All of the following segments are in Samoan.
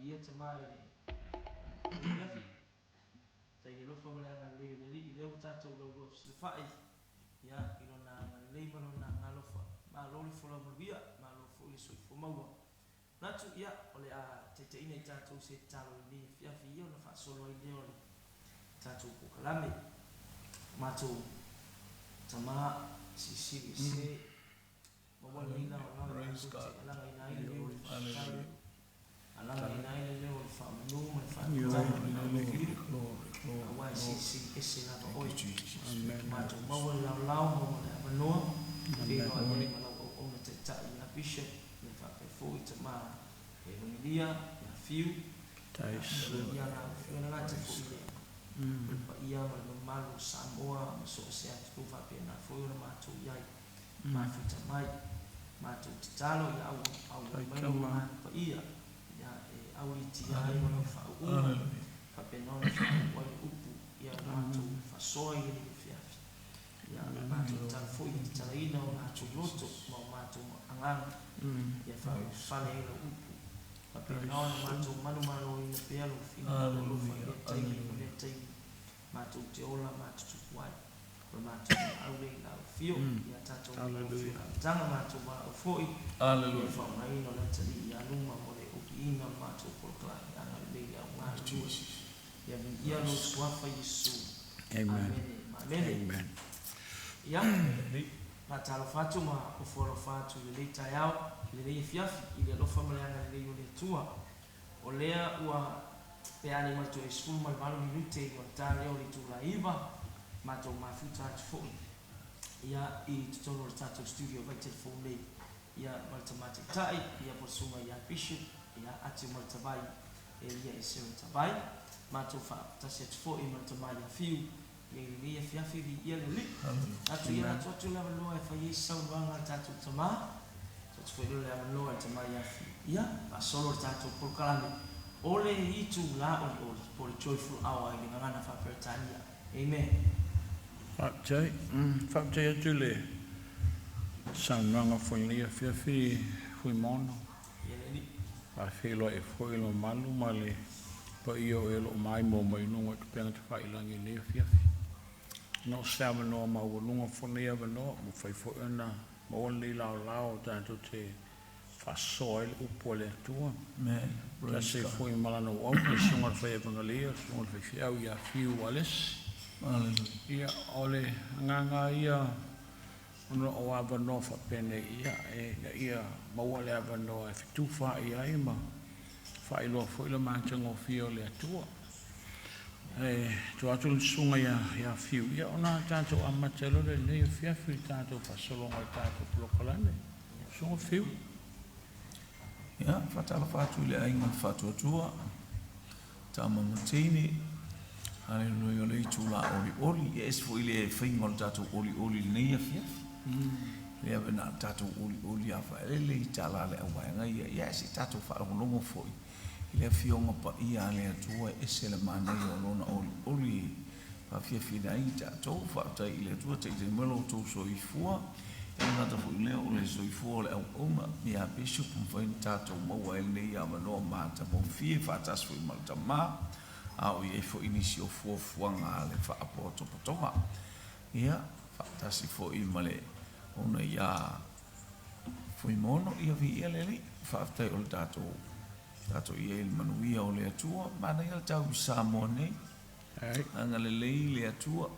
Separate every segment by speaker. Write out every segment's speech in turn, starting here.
Speaker 1: Viia Tama i le afiafi. Faafetai i le alofa ma le agalelei o le Alii lea ua tatou laulua fesilafai ia i Lona agalelei ma Lona agaalofa. Malo le folau manuia, malo foi le soifua maua. Manatu ia o le a taitaiina i tatou i se tatalo i lenei afiafi ia ona faasolo ai lea o le tatou polokalame. Matou Tama Silisili Ese. Maua nei laolao e
Speaker 2: Praise
Speaker 1: tatou te
Speaker 2: God.
Speaker 1: alagaina ai le leo o le
Speaker 2: Glory.
Speaker 1: faafetai,
Speaker 2: Hallelujah.
Speaker 1: alagaina ai le leo o le faamanu ma le faafetai
Speaker 2: Glory,
Speaker 1: ma le
Speaker 2: glory,
Speaker 1: alofiu,
Speaker 2: glory, glory,
Speaker 1: aua e
Speaker 2: glory.
Speaker 1: silisili ese lava
Speaker 2: Thank
Speaker 1: oe.
Speaker 2: you, Jesus.
Speaker 3: Amen.
Speaker 2: Thank you,
Speaker 1: Matou
Speaker 2: Holy
Speaker 1: maua le
Speaker 2: Spirit.
Speaker 1: laolao, maua le avanoa,
Speaker 3: Amen.
Speaker 1: feiloai ai
Speaker 2: Morning.
Speaker 1: ma lau auauna taitai ia Bishop, ia faapea foi tama Evangelia, ia Fiu, ia
Speaker 3: Tais.
Speaker 1: ia
Speaker 2: Hallelujah.
Speaker 1: lau afioga gata
Speaker 2: Praise
Speaker 1: foi
Speaker 2: God.
Speaker 1: le le paia ma le mamalu o Samoa ma so o se atunuu faapena foi ona matou i ai. Mafuta mai, matou tatalo ia auauai
Speaker 3: Tai
Speaker 1: mai lou
Speaker 3: tama.
Speaker 1: Agaga Paia, ia e auliitia ai ma lau
Speaker 2: Hallelujah.
Speaker 1: faauuga,
Speaker 2: Hallelujah.
Speaker 1: faapena ona faaauau ai le upu ia matou
Speaker 3: Amen.
Speaker 1: faasoa i lenei afiafi. Ia
Speaker 3: Amen.
Speaker 1: matou
Speaker 2: Glory.
Speaker 1: tatalo foi ia
Speaker 2: Thank you,
Speaker 1: tatalaina o
Speaker 2: Thank you,
Speaker 1: matou loto
Speaker 2: Jesus.
Speaker 1: ma o matou agaga, ia
Speaker 2: Praise
Speaker 1: faaulufale ai lau upu. Faapena ona
Speaker 2: Praise.
Speaker 1: matou manumaloina pea lou finagalo alofa i
Speaker 2: Hallelujah.
Speaker 1: lea taimi ma
Speaker 2: Hallelujah.
Speaker 1: lea taimi, matou te ola matou tupu ai. O le matou valaau lea i lau afio, ia tatou maua
Speaker 3: Hallelujah.
Speaker 1: le amataga, matou valaau foi i le
Speaker 2: Hallelujah.
Speaker 1: faaaogaina o le atalii ia luma mo le opiina o le matou polokalame agalelei le au
Speaker 2: Thank you,
Speaker 1: galulue.
Speaker 2: Jesus.
Speaker 1: Ia viia lou
Speaker 2: Praise God.
Speaker 1: suafa Iesu.
Speaker 3: Amen.
Speaker 1: Amene ma amene.
Speaker 3: Amen.
Speaker 1: Ia,
Speaker 2: Hallelujah.
Speaker 1: faatalofa atu ma ofo alofa atu i lenei taeao, i lenei afiafi, i le alofa ma le agalelei o le Atua. O lea ua pe a nei ma le toe 18 minute i ona ta lea o le itula 9, matou mafuta atu foi ia i totonu o le tatou studio vai telefoni nei ia ma le tama taitai ia po o le susuga ia Bishop ia Ati Maletavai Elia Esera Tavai. Matou faatasi atu foi ma le tama ia Fiu ia i lenei afiafi viia le Alii.
Speaker 2: Hallelujah.
Speaker 1: Atu ia
Speaker 3: Amen.
Speaker 1: atu atu le avanoa e fai ai se saunoaga a le tatou tama. Tuu atu foi loa le avanoa i le tama ia Fiu ia faasolo le tatou polokalame o le itula olioli po o le Joyful Hour i le gagana faa-Peretania. Amen.
Speaker 3: Faafetai. Faafetai atu i le saunoaga foi i lenei afiafi Fuimaono.
Speaker 1: Ia le Alii.
Speaker 3: Faafeiloai foi i le mamalu ma le paia o e o lo o maimoa mai i luga o upega tafailagi i lenei afiafi. Na o se avanoa maualuga foi lenei avanoa, ua mafai foi ona maua lenei laolao o tatou te faasoa ai le upu a le Atua.
Speaker 2: Amen. Praise
Speaker 3: Tasi ai
Speaker 2: God.
Speaker 3: foi ma lana auauna, le susuga i le fai evangeli, le susuga i le faifeau ia Fiu Alesi.
Speaker 2: Hallelujah.
Speaker 3: Ia, o le agaga lava ia ona o avanoa faapenei, ia, ina ia maua le avanoa e fetufaai ai ma faailoa foi le matagofie o le Atua. Ae tuu atu le susuga ia Fiu, ia ona tatou amata ai loa lea i lenei afiafi i le tatou faasologa i le tatou polokalame. Susuga Fiu.
Speaker 2: Ia, faatalofa atu i le aiga o le Faatuatua, Tama ma Teine. Haleluia, o le itula olioli. Ia ese foi le faiga o le tatou olioli i lenei afiafi. Lea na o le tatou olioli lava faaeleele i tala a le auvaega ia. Ia se i tatou faalogologo foi i le afioga paia a le Atua, e ese le manaia o lona olioli e faafiafiaina ai tatou. Faafetai i le Atua, taitai mai lo outou soifua. E le gata foi i lea o le soifua o le auauna ia Bishop, mafai ona tatou maua ai lenei avanoa matagofie faatasi foi ma le tama, a o i ai foi nisi o fuafuaga a le faapotopotoga. Ia, faatasi foi ma le ona ia Fuimaono, ia viia le Alii. Faafetai o le tatou tatou i ai i le manuia o le Atua. Manaia le tau i Samoa nei.
Speaker 3: Ai.
Speaker 2: Agalelei le Atua,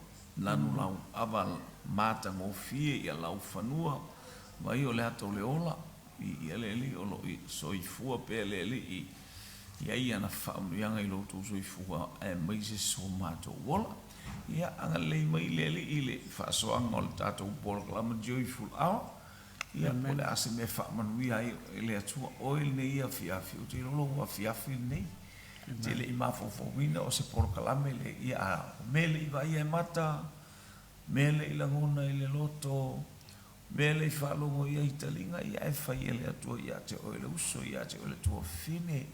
Speaker 2: lanu lau ava matagofie ia laufanua, vai o le ata o le ola, viia le Alii o lo o soifua pea le Alii i ai ana faamanuiaga i lo outou soifua aemaise so matou ola. Ia agalelei mai le Alii i le faasoaga o le tatou polokalame Joyful Hour. Ia po o le
Speaker 3: Amen.
Speaker 2: a se mea e faamanuia ai e le Atua oe lenei afiafi, ou te iloa lou afiafi lenei. Te
Speaker 3: Amen.
Speaker 2: le i mafaufauina o se polokalame le ia a o mea le i vaaia e mata, mea le i lagona i le loto, mea le i faalogo i ai i taliga, ia e fai e le Atua ia te oe le uso, ia te oe le tuafafine,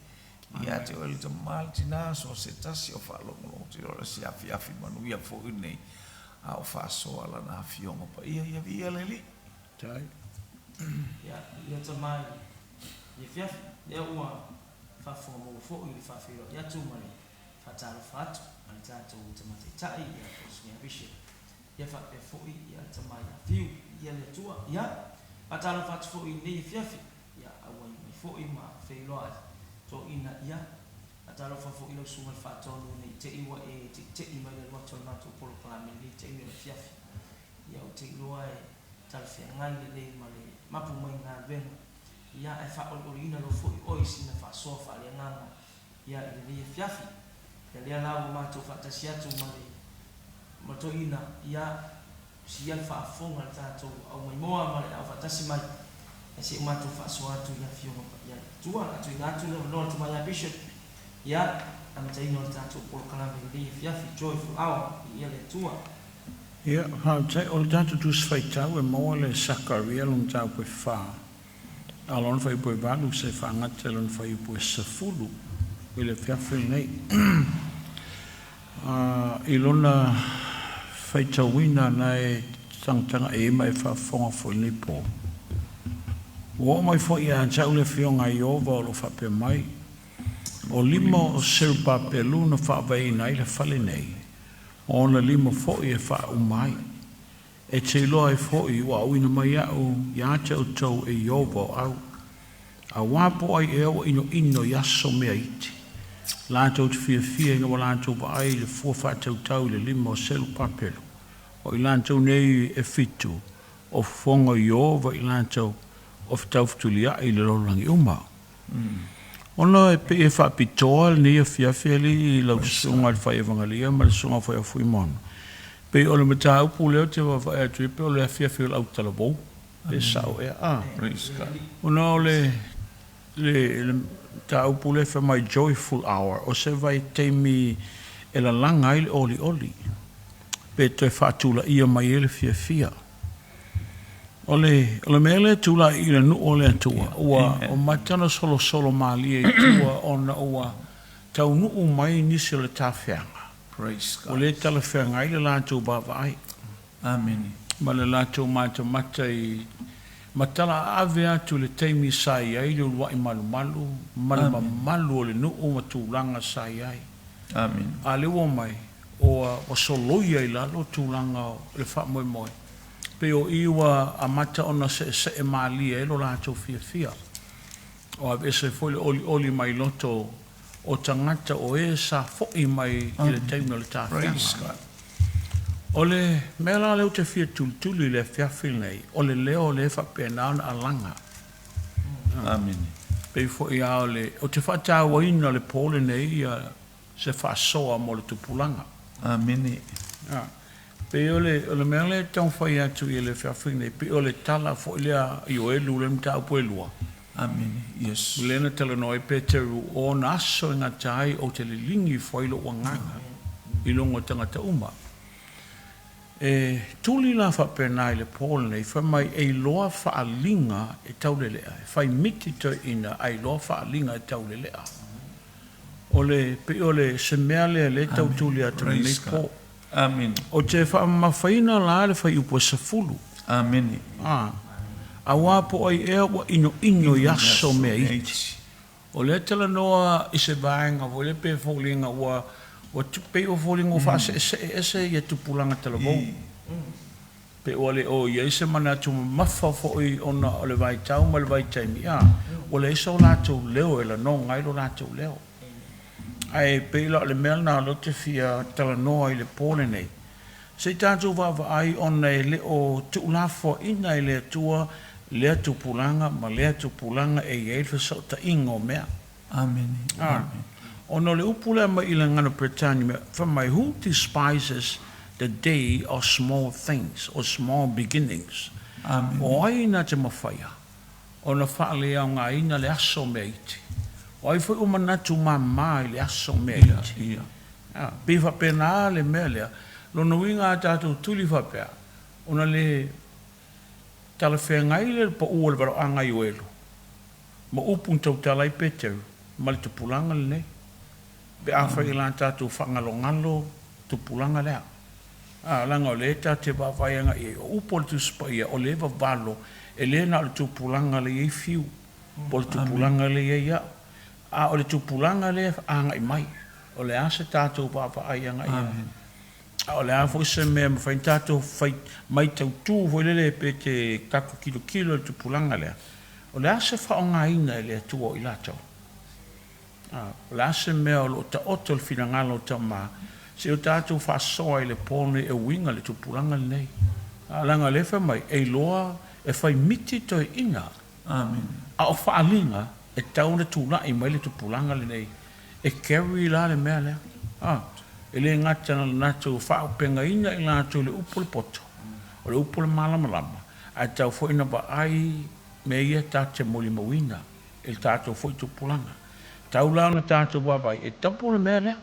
Speaker 2: ia
Speaker 3: Amen.
Speaker 2: te oe le tama, le tina, so o se tasi o faalogologo te iloa o se afiafi manuia foi lenei, a o faasoa lana afioga paia, ia viia le Alii.
Speaker 3: Tai.
Speaker 1: Ia, ia tama i le afiafi, lea ua Faafofoga maua foi i le faafeiloai atu ma le faatalofa atu a le tatou Tama Taitai ia po o le Susuga ia Bishop ia faapea foi ia le Tama ia Fiu. Viia le Atua. Ia, faatalofa atu foi i lenei afiafi, ia auai mai foi ma feiloai toeaiina. Ia, faatalofa foi i lau Susuga i le Faatonu ne i te i ua e teitei mai le alu atu o le matou polokalame i lenei taimi o le afiafi. Ia ou te iloa e talafeagai lelei ma le mapu mai galuega, ia ae faaolioliina loa foi oe i sina faasoa faaleagaga ia i lenei afiafi. Ia lea la ua matou faatasi atu ma le ma toeaina, ia usia le faafofoga a le tatou aumaimoa ma le aufaatasi mai, ia se i matou faasoa atu i Afioga Paia a le Atua. A tuuina atu le avanoa i le Tamaitai Bishop, ia amataina o le tatou polokalame i lenei afiafi, Joyful Hour, viia le Atua.
Speaker 3: Ia, faafetai. O le tatou Tusi Faitau e maua le Sakaria lona mataupu e fa, a o lona fuaiupu e valu seia faagata i lona fuaiupu e 10 i le afiafi lenei. I lona faitauina na e tagatagai ai ma e faafofoga foi i lenei po. Ua oo mai foi ia te au le afioga a Ieova o lo o faapea mai, O lima o Serubapelu na faavaeina ai le fale nei, o ona lima foi e faauma ai. E te iloa ai foi ua auina mai a'u ia te outou e Ieova o au. Auā po o ai ea ua inoino i aso mea iti, latou te fiafia ina ua latou vaai i le fua faatautau i le lima o Serubapelu, o i latou nei e fitu, o fofoga o Ieova i latou, o fetaufutuliaʻi i le lalolagi uma. Ona e pei e faapitoa lenei afiafi alii i lau susuga i le Faievagalia ma le susuga foi ia Fuimaono. Pei o le mataupu lea ou te vaavaai atu ai pei o le afiafi o le autalavou, pe sao ea a?
Speaker 2: Praise God.
Speaker 3: Ona o le mataupu lea fai mai joyful hour, o se vaitaimi e lalaga ai le olioli, pe toe faatulaia mai ai le fiafia. O le mea lea e tulai i le nuu o le Atua, ua mata ona solosolo malie i tua ona ua taunuu mai nisi o le tafeaga.
Speaker 2: Praise
Speaker 3: Ua
Speaker 2: God.
Speaker 3: le talafeagai le latou vaavaai.
Speaker 2: Amene.
Speaker 3: Ma le latou matamata i matala ave atu i le taimi sa i ai le uluai malumalu ma le mamalu o le nuu ma tulaga sa i ai.
Speaker 2: Amene.
Speaker 3: A lea ua omai, ua soloia i lalo tulaga o le faamoemoe, pei o i ua amata ona seesee malie ai lo latou fiafia. O aveese foi le olioli mai loto o tagata o e sa foi mai i le taimi o le tafeaga.
Speaker 2: Praise God.
Speaker 3: O le mea la lea ou te fia tulituli i le afiafi lenei, o le leo lea e faapena ona alaga.
Speaker 2: Amene.
Speaker 3: Pei foi lava o le, ou te faatauaina le po lenei se faasoa mo le tupulaga.
Speaker 2: Amene.
Speaker 3: Pei o le mea lea e taumafai atu i le afiafi lenei, pei o le tala foi lea a Ioelu le mataupu e 2.
Speaker 2: Amene. Yes.
Speaker 3: Lea na talanoa ai Peteru, o ona aso e gata ai ou te liligi ifo ai lou agaga i luga o tagata uma. E tuli la faapena i le po lenei, fai mai e iloa faaaliga e taulelea, e fai miti toeaiina ae iloa faaaliga e taulelea. O le pei o le se mea lea lea e tau tuli atu i lenei
Speaker 2: Praise God.
Speaker 3: po.
Speaker 2: Amene.
Speaker 3: Ou te faamamafaina la le fuaiupu e 10.
Speaker 2: Amene.
Speaker 3: Auā po o ai ea ua inoino i aso mea iti. O lea talanoa i se vaega foi lea pe foliga ua pei o foliga ua faaseesee ese ia tupulaga talavou. Pe ua le o i ai se manatu mamafa foi ona o le vaitau ma le vaitaimi, a ua leai so latou leo e lanoga ai lo latou leo. Ae pei la o le mea lena o lea ou te fia talanoa i le po lenei. Se i tatou vaavaai ona e le o tuulafoaiina e le Atua lea tupulaga ma lea tupulaga e i ai le fesootaiga o mea.
Speaker 2: Amene.
Speaker 3: Ona o le upu lea mai i le gagana Peretani, fai mai, who despises the day of small things or small beginnings?
Speaker 2: Amene.
Speaker 3: O ai na te mafaia ona faaleaogaina le aso mea iti? O ai foi ua manatu mama i le aso mea iti? Pei faapena le mea lea. Lona uiga a tatou tuli faapea, ona le talafeagai le pau o le valaauga i Ioelu, ma upu na tautala ai Peteru ma le tupulaga lenei. Pe afai e la tatou faagalogalo tupulaga lea. Leaga o lea e tatou te vaavaai agai i ai, o upu o le Tusi Paia, o lea e vavalo, e le na o le tupulaga lea e i ai Fiu, po o le tupulaga lea e i ai au. A o le tupulaga lea e agai mai, o le a se tatou vaavaai agai i ai? A o le a foi se mea e mafai ona tatou fai matautu foi lele pe te tatou tilotilo i le tupulaga lea, o le a se faaaogaina e le Atua o i latou? A o le a se mea o lo o taoto i le finagalo o Tama seia o tatou faasoa i le po lenei e uiga i le tupulaga lenei? A leaga o lea e fai mai, e iloa e fai miti toeaiina, a o faaaliga e tatau ona tulai mai le tupulaga lenei e carry la le mea lea. A, e le gata na latou faaaupegaina i latou i le upu a le poto, o le upu a le malamalama, ae tatau foi ona vaai mea ia tatou te molimauina e le tatou foi tupulaga. E tatau la ona tatou vaavaai, e double le mea lea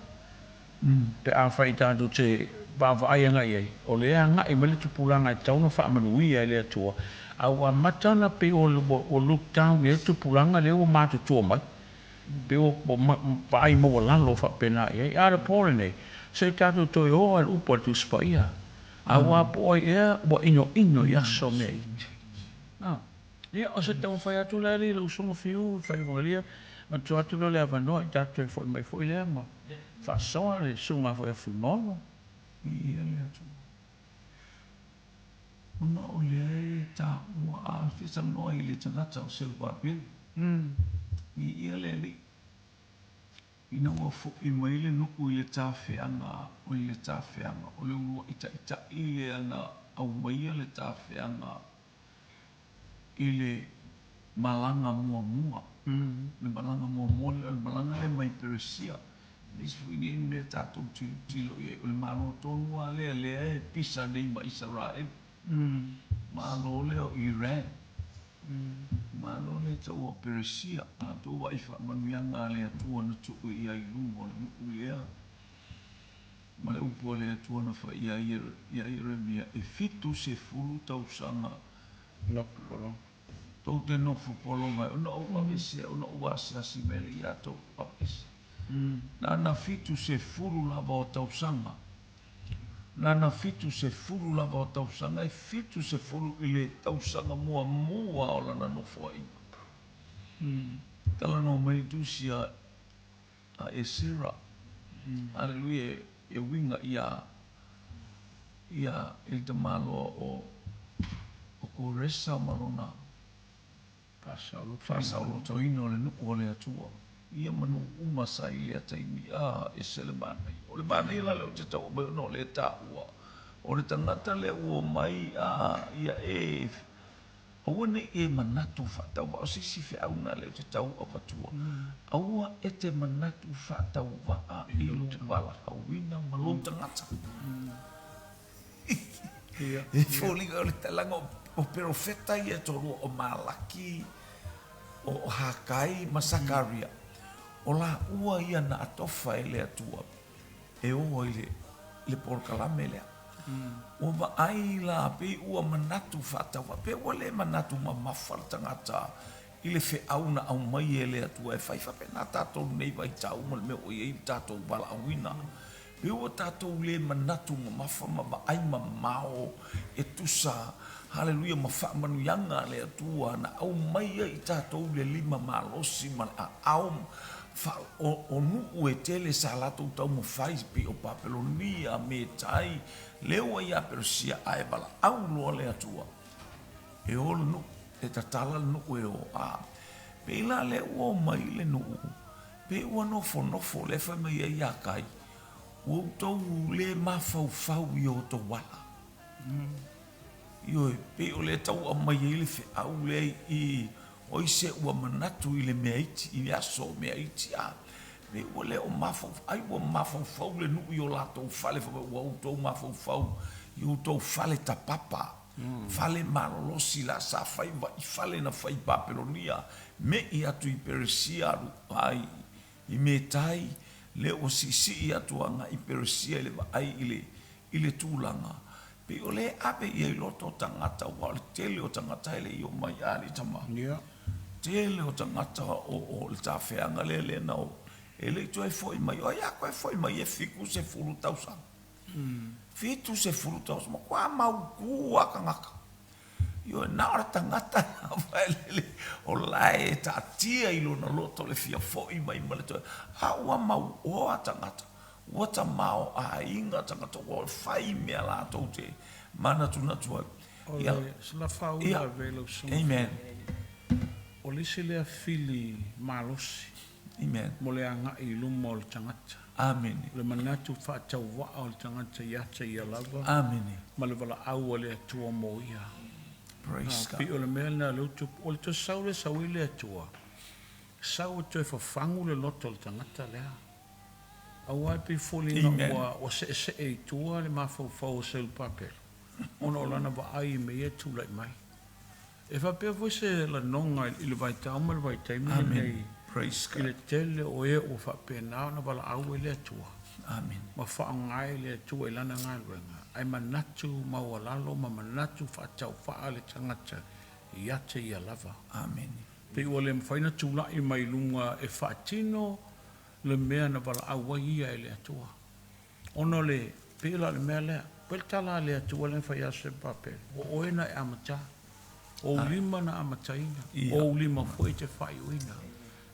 Speaker 3: pe afai tatou te vaavaai agai i ai, o lea e agai mai le tupulaga e tatau ona faamanuia e le Atua, a ua amata ona pei ua look down i ai le tupulaga lea ua matutua mai, pei ua vaai maualalo faapena i ai. A o le po lenei, se i tatou toe o lava i le upu a le Tusi Paia, aua po o ai ea ua inoino i aso o mea iti. Ia, o se taumafai atu lea i lou usoga Fiu Faimalolia, avatu atu lea o le avanoa, ta toe foi mai foi lea ma faasoa le susuga foi ia Fuimaono.
Speaker 2: Viia le Atua. Ona o lea e taua a fia talanoa i le tagata o Serubabeli. Viia le Alii. Ina ua foi mai le nuu i le tafeaga, o le tafeaga, o le uluai taitai lea na aumaia le tafeaga i le malaga muamua. Le malaga muamua lea, o le malaga lea mai Peresia. Nisi foi nei mea tatou tilotilo i ai, o le Malo tonu lava lea lea e pisa nei ma Isaraelu, Malo lea o Iran, Malo lea e taua o Peresia. A outou vaai i faamanuiaga a le Atua na tuu i ai i luga o le nuu lea, ma le upu a le Atua na fai i ai ia Ieremia, e 70 tausaga tou te nofo pologa ai, ona ou aveesea, ona ou asiasi mai lea ia outou aveese. Nana 70 lava o tausaga, nana 70 lava o tausaga, e 70 i le tausaga muamua o lana nofoaiga. Talanoa mai le tusi a Esera, Aleluia, e uiga ia ia i le tamaloa o o Koresa ma lona faasaolotoina o le nuu o le Atua, ia ma nuu uma sa i lea taimi, a, ese le manaia. O le manaia la lea ou te tau aumai ona o lea e taua, o le tagata lea ua omai, a, ia e Aua ne i e manatu faatauvaa, o se isi feau lena lea ou te tau avatua, aua e te manatu faatauvaa i lou valaauina ma lou tagata. E foliga o le leaga o perofeta ia e toalua o Malaki, o Hakai ma Sakaria, o laua ia na atofa e le Atua e o ai le polokalame lea. Ua vaai la pei ua manatu faatauvaa, pe ua le manatu mamafa le tagata i le feau na aumai e le Atua e fai faapena tatou i lenei vaitau ma le mea ua i ai le tatou valaauina. Pe ua tatou le manatu mamafa ma vaai mamao e tusa, haleluia, ma faamanuiaga a le Atua na aumai ai i tatou le lima malosi ma le aao fa, o, o nuu e tele sa latou taumafai pei o Papelonia, Metai, lea ua ia Peresia, ae valaau loa le Atua e o le nuu, e tatala le nuu e o. A pei la lea ua omai le nuu, pei ua nofonofo, lea e fai mai ai ia Kai, ua outou le mafaufau i o outou ala. Ioe, pei o lea e tau aumai ai le feau lea i i, oi se ua manatu i le mea iti, i le aso o mea iti, a pei ua le o mafaufau, ai ua mafaufau le nuu i o latou fale, fai mai ua outou mafaufau i outou fale tapapa, fale malolosi la sa fai i fale na fai i Papelonia, me'i atu i Peresia, alu ai i Metai, lea ua siisii atu agai i Peresia i le vaai i le i le tulaga, pei o lea e ave ia i loto o tagata, aua o le tele o tagata e le i omai a alii tama. Tele o tagata o le tafeaga lea lea na o, e le i toe foi mai. O ai a toe foi mai e 70 tausaga. 70 tausaga, matua mautu lava tagata. Ioe, na o le tagata lava e lele o la e taatia i lona loto le fia fo'i mai ma le toe, a ua mauoa tagata, ua tamaoaiga tagata, ua fai mea latou te manatunatu ai.
Speaker 3: O le Sala faauilavea i lau susuga.
Speaker 2: Amen.
Speaker 3: O le isi lea fili malosi.
Speaker 2: Amen.
Speaker 3: Mo le agai i luma o le tagata.
Speaker 2: Amene.
Speaker 3: O le manatu faatauvaa o le tagata ia te ia lava.
Speaker 2: Amene.
Speaker 3: Ma le valaau a le Atua mo ia.
Speaker 2: Praise God.
Speaker 3: Pei o le mea lena lea ua tupu. O le toe sau lea sau ai le Atua, sau e toe fafagu le loto o le tagata lea. Aua e pei foliga ua seesee i tua le mafaufau o Selupapelo, ona o lana vaai i mea ia e tulai mai. E faapea foi se lanoga i le vaitau ma le vaitaimi lenei i le tele o e ua faapena ona valaau ai le Atua ma faaaoga e le Atua i Lana galuega, ae manatu maualalo ma manatu faatauvaa le tagata ia te ia lava. Pei ua le mafai ona tulai mai i luga e faatino le mea na valaau ai ia e le Atua. Ona o le, pei la o le mea lea, pei le tala a le Atua lea na fai ia Serubabele, o oe na e amata, o ou lima na amataina, o ou lima foi e te faaiuina.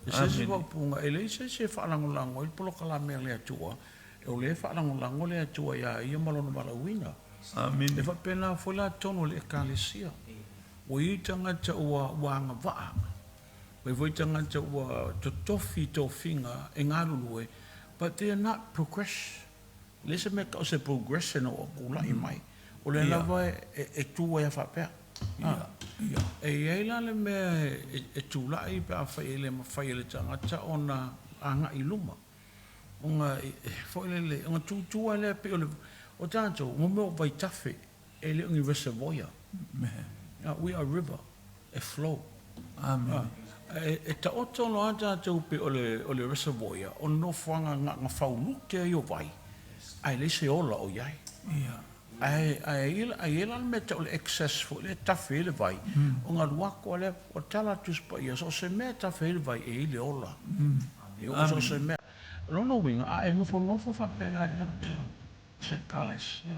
Speaker 3: E se isi faaupuga, e leai se isi e faalagolago ai le polokalame a le Atua, o lea e faalagolago le Atua ia ia ma lona valaauina. E faapena foi la totonu o le Ekalesia. Ua i ai tagata ua agavaa, ua i ai foi tagata ua totofi i tofiga e galulue, but they are not progress. E leai se mea e tau o se progression o tulai mai. O lea lava e tu ai lava faapea. E i ai la le mea e tulai pe afai e le mafai e le tagata ona agai i luma. Ona foi lele, ona tutu lava lea pei o le, o tatou, mo mea o vaitafe, e le o ni reservoir. We are river, e flow. E taoto loa tatou pei o le reservoir, o le nofoaga na ona faulute ai o vai, ae leai se ola o i ai. Ae i ai la le mea e tau o le excess foi lea e tafe ai le vai, ona alu atu lava lea, o le tala a le Tusi Paia, so o se mea e tafe ai le vai, e i ai le ola. E oo so o se mea. O lona uiga, a e nofonofo faapea i se Ekalesia,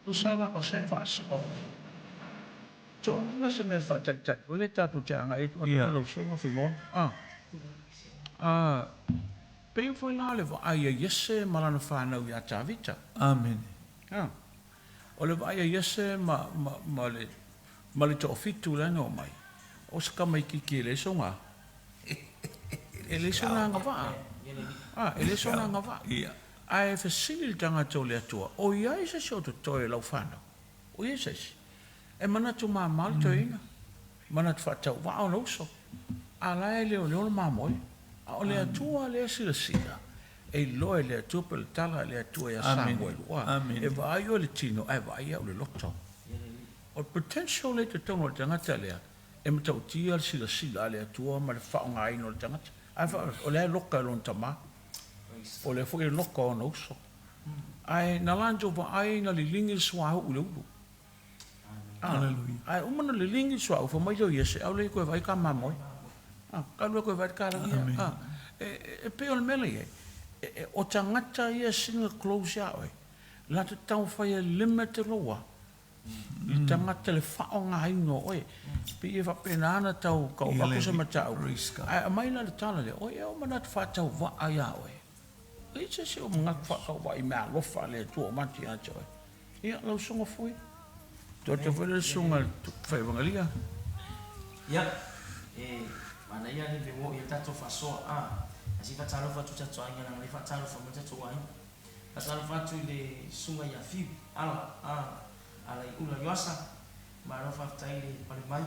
Speaker 3: Tusa la o se faasao. Tuuina se mea faataitai foi lea tatou te agai atu ai lau Susuga Figona. A pei foi la o le vaai a Iese ma lana fanau ia Tavita.
Speaker 2: Amene.
Speaker 3: A o le vaai a Iese ma, ma, ma le, ma le toafitu lea na omai, o se tamaitiiti e leai sona, e leai sona agavaa. A, e leai sona agavaa. Ae fesili le tagata o le Atua, O i ai se isi o totoe o lau fanau? O i ai se isi? E manatu māmā le toeaina, manatu faatauvaa ona uso, a la e leoleo le mamoe. A o le Atua lea e silasila, e iloa e le Atua pe o le tala a le Atua ia Samuelu, ua, e vaai oe i le tino ae vaai au i le loto. O le potential lea i totonu o le tagata lea, e matautia le silasila a le Atua ma le faaaogaina o le tagata. Ae o lea e loka e lona tama. O lea foi e loka ona uso. Ae na latou vaai na liligi le suauu i le ulu. Ae uma na liligi le suauu, fai mai lea o Iese, Aule ia toe vaai ka mamoe. Alu e toe vaai le kalagi ia. E pei o le mea lea e i ai, o tagata ia e sili ona close ia oe, latou te taumafai e limit lou a? I le tagata le faaaogaina o oe. Pei e faapena ona tau avatu se mataupu, ae aumai la le tala lea, oi e o manatu faatauvaa ia oe. E leai se isi o manatu faatauvaa i meaalofa a le Atua o avatu ia te oe. Ia, lau susuga Fui. Toe atu foi le susuga i le Faievagalia.
Speaker 1: Ia, E manaia le mea ua oo i ai le tatou faasoa. A, ae se i faatalofa atu i tatou aiga leaga o lea e faatalofa mai le tatou aiga. Faatalofa atu i le Susuga ia Fiu, Ala, a, Alaiula Ioasa, malo faafetai le pale mai.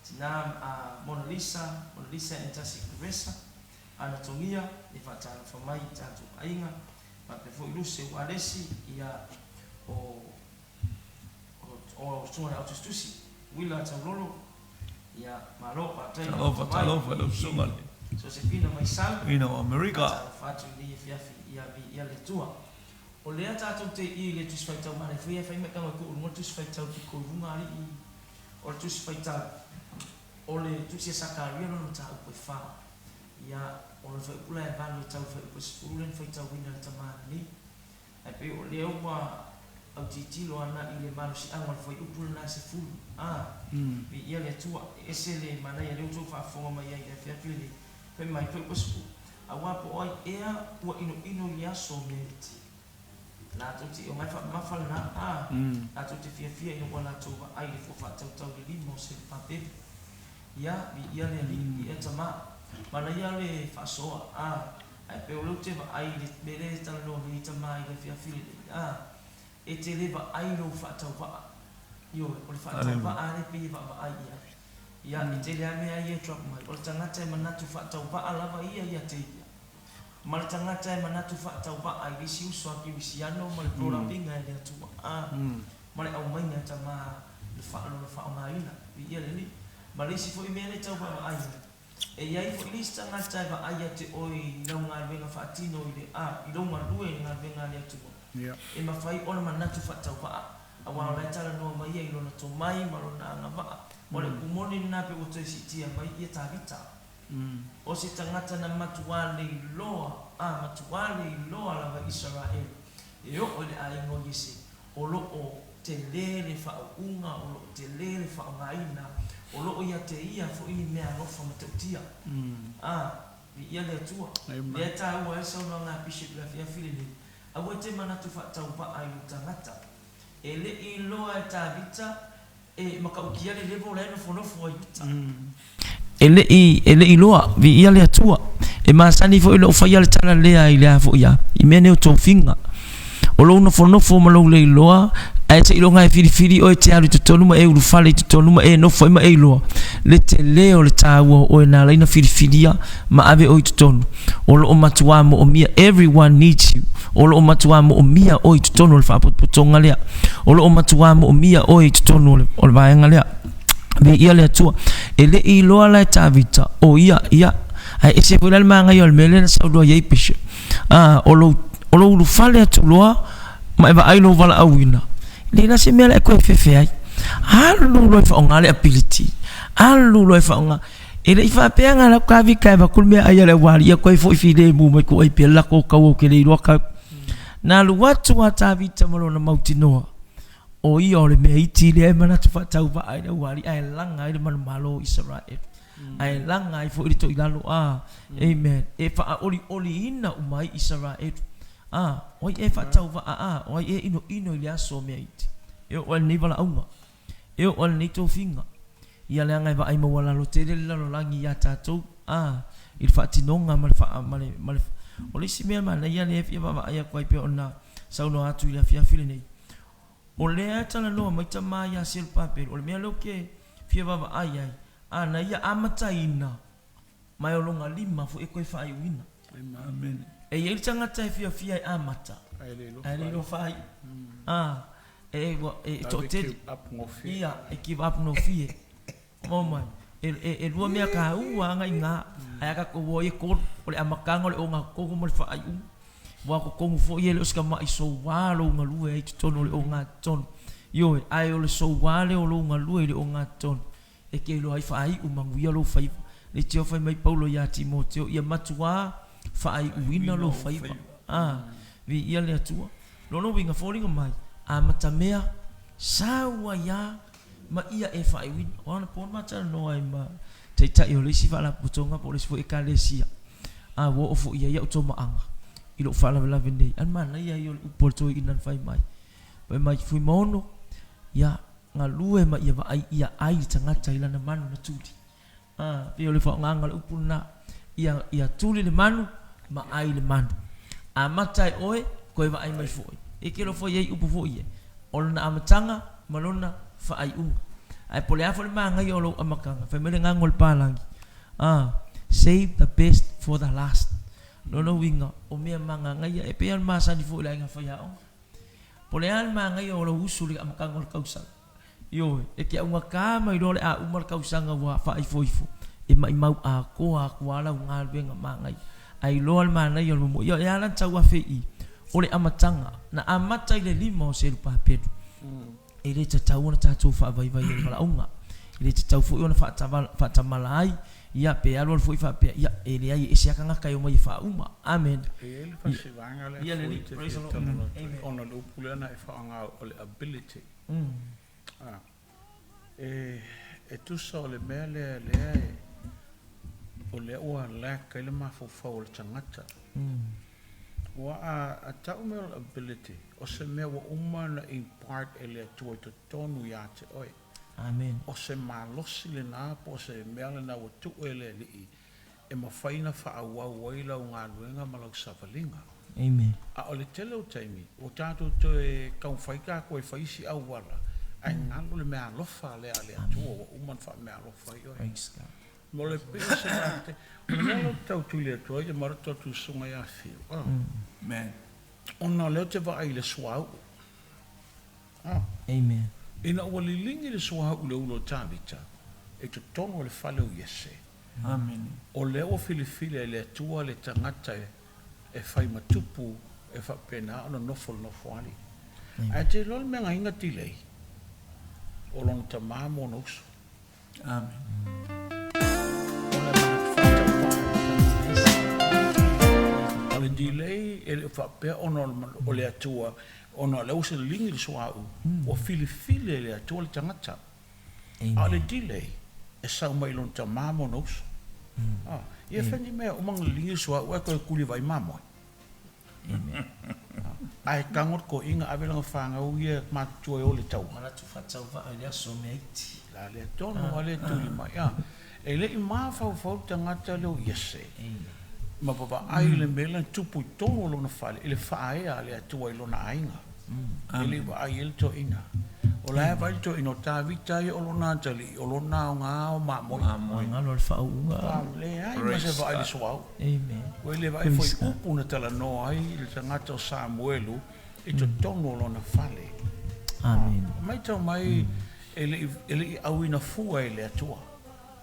Speaker 1: Tina a Monalisa, Monalisa Entasi Kuresa, Ana Togia, e faatalofa mai i tatou aiga. Faapea foi Luse Ualesi, ia, o, o, o Susuga i le Au Tusitusi, Uila Taulolo, Ia, malo, faafetai le
Speaker 2: Talofa,
Speaker 1: lafo mai.
Speaker 2: talofa i lau susuga i le
Speaker 1: Sosefina Maisau,
Speaker 2: Toeaina o Amerika.
Speaker 1: faatalofa atu i lenei afiafi ia viia le Atua. O lea tatou te i i le Tusi Faitau manaia foi e fai mai tago e tuu i luga le Tusi Faitau pito i luga alii o le Tusi Faitau o le Tusi a Sakaria lona mataupu e fa. Ia, o le fuaiupu la e valu e tau i le fuaiupu e 10 lea na faitauina e le tama lenei. Ae pei o lea ua autilotilo ana i le malosiaga o le fuaiupu lena e 10. A, viia le Atua, e ese le manaia lea ua outou faafofoga mai ai i le afiafi lenei. Fai mai, fuaiupu e 10, Aua po o ai ea ua inoino i le aso o meriti, latou te ioga ai faamamafa lena, a, latou te fiafia ina ua latou vaai i le fua faatautau i le lima o Serubabeli. Ia, viia le Alii, viia Tama. Manaia le faasoa, a, Ae pei o lea ou te vaai i le mea lea e talanoa nei ai tama i le afiafi lenei, a, e te le vaai i lou faatauvaa. Ioe, o le faatauvaa lea e pei e vaavaai i ai. Ia, e tele lava mea ia e drop mai. O le tagata e manatu faatauvaa lava ia ia te ia. Ma le tagata e manatu faatauvaa i le isi uso a kerisiano ma le brought up-iga e le Atua, a, ma le aumaiga e tama le faa, lona faaaogaina. Viia le Alii. Ma le isi foi mea lea e tau vaavaai ai, E i ai foi le isi tagata e vaai ia te oe i lau galuega faatino i le, a, i lou galue i le galuega a le Atua. E mafai ona manatu faatauvaa, aua o la e talanoa mai ia i lona tomai ma lona agavaa. O le upu moni lena pe ua toe siitia mai ia Tavita. O se tagata na matuā leiloa, a, matuā leiloa lava i Isaraelu, e oo i le aiga o Iese, O lo o tele le faauuga, o lo o tele le faaaogaina, o lo o ia te ia foi ni mea alofa matautia. A, viia le Atua. Lea e taua ai le saunoaga a Bishop i le afiafi lenei, Aua e te manatu faatauvaa i lou tagata. E le i iloa e Tavita e matautia le level la e nofonofo ai i uta. E le i, e le i iloa, viia le Atua. E masani foi ona ou faia le tala lea i le a foi a, i mea nei o tofiga. O lou nofonofo ma lou le iloa, ae seiloga e filifili oe e te alu i totonu ma e ulufale i totonu ma e nofo ai ma e iloa le tele o le taua o oe na ala ai ona filifilia ma ave oe i totonu. O lo o matuā moomia, everyone needs you. O lo o matuā moomia oe i totonu o le faapotopotoga lea. O lo o matuā moomia oe i totonu o le, o le vaega lea. Viia le Atua. E le i iloa la e Tavita, o ia, ia. Ae ese foi la le manaia o le mea lea na saunoa i ai Bishop. Ah, o lou, o lou ulufale atu loa ma e vaai lou valaauina. E leai la se mea la e toe fefe ai. Alu loa e faaaoga le ability. Alu loa e faaaoga. E le i faapea na lau Tavita e avatu le meaai a le aualii ia toe foi filemu mai tua i pea le latou taua ou te le iloa kau. Na alu atu a Tavita ma lona mautinoa. O ia o le mea iti lea e manatu faatauvaa ai le aualii ae laga ai le manumalo o Isaraelu, ae laga ai foi le toilalo. A, Amen. E faaolioliina uma ai Isaraelu. A, o ai ea e faatauvaa? A, o ai ea e inoino i le aso o mea iti? E oo ai lenei valaauga. E oo ai lenei tofiga. Ia leaga e vaai maualalo tele le lalolagi iā tatou, a, i le faatinoga ma le faa, ma le, ma le, o le isi mea manaia lea e fia vaavaai atu ai pei ona saunoa atu i le afiafi lenei, O lea e talanoa mai tama ia Selupapelu, o le mea lea ou te fia vaavaai ai, a na ia amataina ma e o lona lima foi e toe faaiuina.
Speaker 2: Amene.
Speaker 1: E i ai le tagata e fiafia e amata, ae le iloa faaiu. A, e, ua, e toatele. Ia, e give up gofie. Oh my. E, e, e lua mea taua aga i ina, ae a tatou o ai e tolu, o le amataga o le ogatotonu ma le faaiuga. Ua totonu foi e le o se tama'i soua lou galue ai i totonu o le ogatotonu. Ioe, ae o le soua lea o lou galue i le ogatotonu, e te iloa ai faaiu manuia lou faiva. Leitio fai mai Paulo iā Timoteo, ia matuā faaiuina lou faiva. A, viia le Atua. Lona uiga, foliga mai, amatamea, sau ai lava ma ia e faaiuina. O ana po na matalanoa ai ma Taitai o le isi Faalapotopotoga po o le isi foi Ekalesia, a ua oo foi i ai au tomaaga i lou faalavelave nei. A manaia ia o le upu a le toeaina na fai mai, fai mai, Fuimaono, ia galue ma ia vaai ia ai le tagata i lana manu na tuli. A, pei o le faaaogaga o le upu lena, ia, ia tuli le manu ma ai le manu. Amata e oe, toe vaai mai foi. E te iloa foi e i ai upu foi ia, o lona amataga ma lona faaiuga. Ae po o le a foi le manaia o lou amataga, fai mai le gago a le palagi, a, save the best for the last. O lona uiga, o mea magagaia, e pei lava ona masani foi i le aiga faiaoga. Po o le a le manaia o lou usu i le amataga o le tausaga, Ioe, e te augata mai loa o le a uma le tausaga ua faaifoifo, e maimau atoa atu lava lau galuega manaia. Ae iloa le manaia o le momoia. E ala ona tauafe i i, o le amataga, na amata i le lima o Serupapelu. E le tatau ona tatou faavaivai ai le valaauga. E le tatau foi ona faatamala ai, ia, pe alualu foi faapea, ia, e leai e ese lava tagata e omai e faauma. Amene.
Speaker 3: E i ai le faasevaga lea foi e te fia talanoa atu ai, ona o le upu lea na e faaaoga o le ability. E tusa o le mea lea lea e, o lea ua lack ai le mafaufau o le tagata. Ua a tau mea o le ability, o se mea ua uma ona impart e le Atua i totonu ia te oe.
Speaker 1: Amen.
Speaker 3: O se malosi lena po o se mea lena ua tuu e le Alii e mafai ona faaauau ai lau galuega ma lau savaliga.
Speaker 1: Amen.
Speaker 3: A o le tele o taimi, ua tatou toe taumafai tatou e fai isi auala, ae galo le meaalofa lea a le Atua ua uma ona faameaalofa ai oe.
Speaker 1: Praise God.
Speaker 3: Mo le pei o se vaega, o le mea lea ou te tau tuli atu ai, ma le tou susuga ia Fiu,
Speaker 2: Amen.
Speaker 3: Ona o lea ou te vaai i le suauu.
Speaker 1: Amen.
Speaker 3: Ina ua liligi le suauu i le ulu o Tavita, i totonu o le fale o Iese,
Speaker 2: Amene.
Speaker 3: O lea ua filifili e le Atua le tagata e fai ma tupu e faapena ona nofo i le nofoalii. Ae te iloa le mea na iga tilei? O lona tama ma ona uso.
Speaker 2: Amene.
Speaker 3: Ona e manatu faatauvaa i le tagata. O le delay e le o faapea ona o le Atua, ona o lea ua seleligi le suauu, ua filifili e le Atua le tagata. A o le delay, e sau mai i lona tama ma ona uso. Ia fai ni mea uma na liligi le suauu ae toe tuli vai mamoe. Ae tago le toeaina ave lana fanau ia matutua e o i le taua.
Speaker 1: Manatu faatauvaa i le aso meaiti.
Speaker 3: La lea tonu lava lea e tuli mai. E le i mafaufau le tagata lea o Iese ma vavaai i le mea lea na tupu i totonu o lona fale i le faaea a le Atua i lona aiga. E le i vaai ai le toeaina. O la e vaai le toeaina, o Tavita ia o lona atalii, o lona aoga o mamoe.
Speaker 1: Galo le faauuga.
Speaker 3: Leai ma se vaai i le suauu.
Speaker 1: Amen.
Speaker 3: Ua le vaai foi i upu na talanoa ai le tagata o Samuelu i totonu o lona fale.
Speaker 1: Amen.
Speaker 3: Matau mai e le i auina fua e le Atua.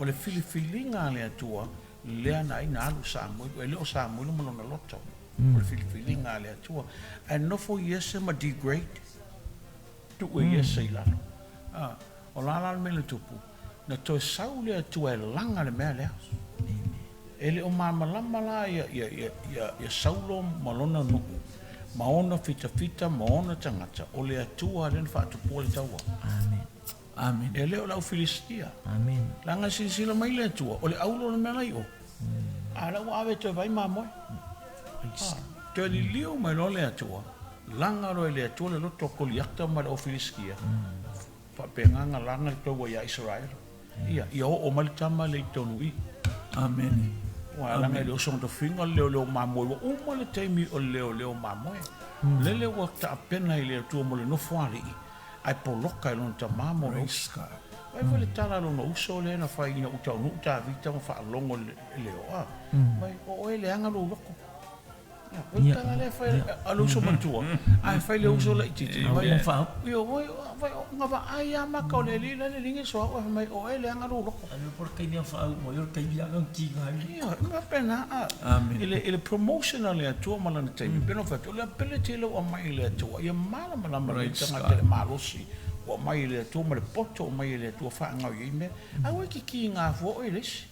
Speaker 3: O le filifiliga a le Atua lea na ai na alu Samuelu, e le o Samuelu ma lona loto. O le filifiliga a le Atua. Ae nofo Iese ma degrade, tuu e Iese i lalo. O la la le mea na tupu, na toe sau le Atua e laga le mea lea. E le o malamalama la ia Saulo ma lona nuu, ma ona fitafita ma ona tagata, o le Atua lea na faatupua le taua.
Speaker 1: Amen.
Speaker 2: Amen.
Speaker 3: E le o le au Filistia.
Speaker 1: Amen.
Speaker 3: Leaga e silasila mai le Atua, o le aulo le mea la i o. A o lea ua ave toe vai mamoe. Toe liliu mai loa le Atua, laga loa e le Atua le loto o Koliata ma le au Filistia, faapena ona laga le taua ia Isaraelu. Ia oo mai le tama lea i totonu i i.
Speaker 2: Amene.
Speaker 3: Ua laga e le oso tofiga le leoleo mamoe, ua uma le taimi o le leoleo mamoe. Lele ua taapena i le Atua mo le nofoalii, ae poloka e lona tama ma ona uso. Vaai foi le tala a lona uso lea na fai ina ua taunuu Tavita ma faalogo i le oa, mai, o oe e leaga lou loto. O le tala lea fai a le uso matua, ae fai le uso laitiiti, mai, ia oi, na vaai lava maka o le alii la e liligi le suauu ae fai mai, o oe e leaga lou loto. Ia, e faapena, i le promotion a le Atua ma lana taimi, pei ona ou fai atu, o le ability lea ua aumai e le Atua, ia malamalama lelei le tagata i le malosi ua aumai e le Atua ma le poto ua aumai e le Atua e faagaoioi ai mea. Aua e te tiga fua oe i le isi.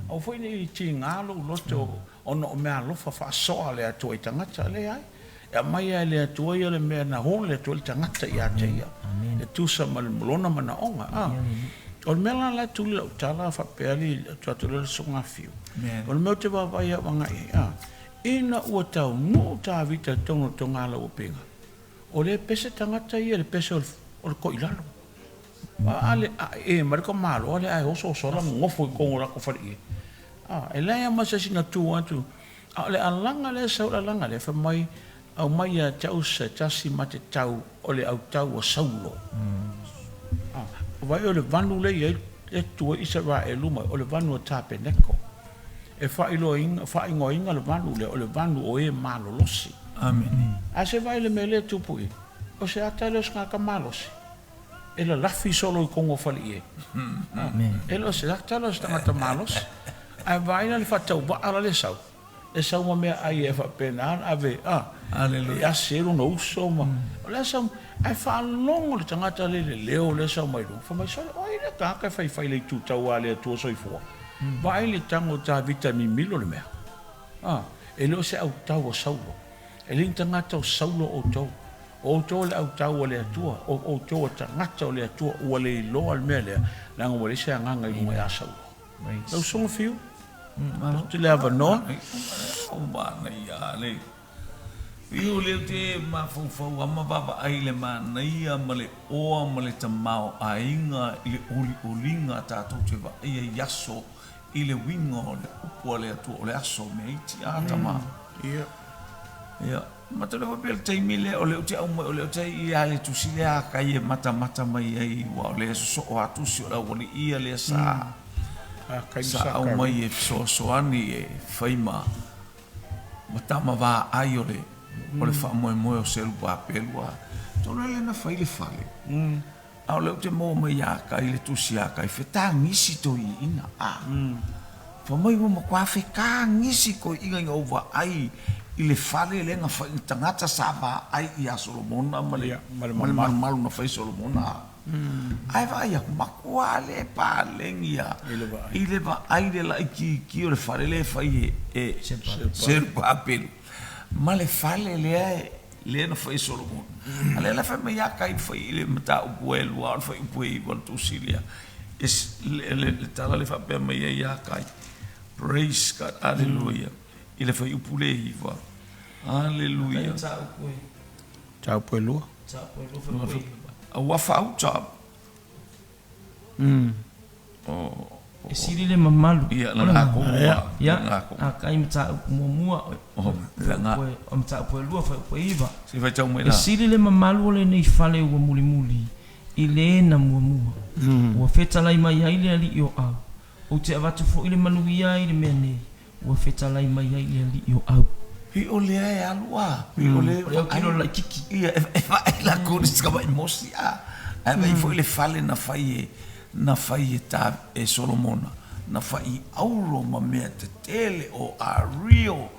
Speaker 3: Aua foi ne i tiga lou loto ona o meaalofa faasoa a le Atua i tagata. Leai, e aumai lava e le Atua ia le mea na holo atu ai le tagata ia te ia, e tusa ma lona manaoga. O le mea la la e tuli lau tala faapea alii atu atu lea le Susuga Fiu, o le mea ou te vaavaai au agai i ai, ina ua taunuu Tavita i totonu o le togala ua pega, o lea e pese tagata ia i le pese o le toilalo. A le ae mai le tamaloa lea ae oso oso la nonofo i totonu o latou faleie. A, e leai lava ma se isi na tu atu, a o le alaga lea e sau, o le alaga lea, fai mai, Aumai ia te au se tasi ma te tau o le autau a Saulo. A, vaai o le vanu lea e i ai, e tutu ai Isaraelu ma, o le vanu a Tapeneko. E faailoaina, faaigoaina le vanu lea o le vanu o e malolosi.
Speaker 2: Amene.
Speaker 3: A se vaai i le mea lea e tupu i i, o se ata lea o se tagata malosi e lalafi solo i totonu o faleie. E le o se ata lea o se tagata malosi. Ae vaai la i le faatauvaa la le sau, e sau ma meaai e faapena ona ave a, e asi ai lona uso ma, o la e sau, ae faalogo le tagata lea i le leo lea e sau mai luga, fai mai, sole, o ai lea tagata e faifai i le itu tauā a le Atua Soifua? Vaai le tago o Tavita e mimilo le mea. A, e le o se autau a Saulo. E le ni tagata o Saulo outou. O outou o le autau a le Atua, o outou o tagata o le Atua, ua le iloa le mea lea, leaga ua leai se agaga i luga ia Saulo. Lau Susuga Fiu, atu le avanoa.
Speaker 2: Manaia le Fiu lea ou te mafaufau lava ma vaavaai i le manaia ma le oa ma le tamaoaiga i le olioliga tatou te vaaia i aso i le uiga o le upu a le Atua o le aso meaiti a tama. Ia, matou le faapea i le taimi lea o lea ou te aumai o lea ou te i a le tusi lea a Kai e matamata mai ai aua o lea e sosoo lava tusi o le aualii ia lea sa sa aumai e fesoasoani e fai ma ma tama vaai o le o le faamoemoe o Serubabelu a tolu lea na fai le fale. A o lea ou te maua mai ia Kai le tusi a Kai, fetagisi toiina, a. Fai mai ua matua fetagisi toiina ina ua vaai i le fale lea na fai i tagata sa vaai ia Solomona ma le malumalu na fai e Solomona, a. Ae vaai atu, matua le paleni a i le vaai i le laitiiti o le fale lea e fai e Serubabelu ma le fale lea e lea na fai e Solomona. A lea la fai mai ia Kai fai i le mataupu e lua o le fuaiupu e iva o le tusi lea. E, le, le, le tala le faapea mai ai ia Kai. Praise God. Hallelujah. I le fuaiupu le iva. Hallelujah.
Speaker 3: Mataupu e lua.
Speaker 2: A ua faauta.
Speaker 1: E sili le mamalu.
Speaker 2: Ia, lana ko.
Speaker 1: Ia, a kai mataupu muamua, o mataupu e lua, fuaiupu e iva.
Speaker 2: Se faitau mai
Speaker 1: E
Speaker 2: la.
Speaker 1: sili le mamalu o lenei fale ua mulimuli i le na muamua. Ua fetalai mai ai le Alii o Au. Ou te avatu foi le manuia i le mea nei, ua fetalai mai ai le Alii o Au.
Speaker 2: Pei o lea e alu a, pei o lea
Speaker 1: O le autilo o le laitiiti.
Speaker 2: Ia, e vaai latou i si tamai mosi a, ae vaai foi le fale na fai e, na fai e ta, e Solomona, na fai i auro ma mea tetele, o ario,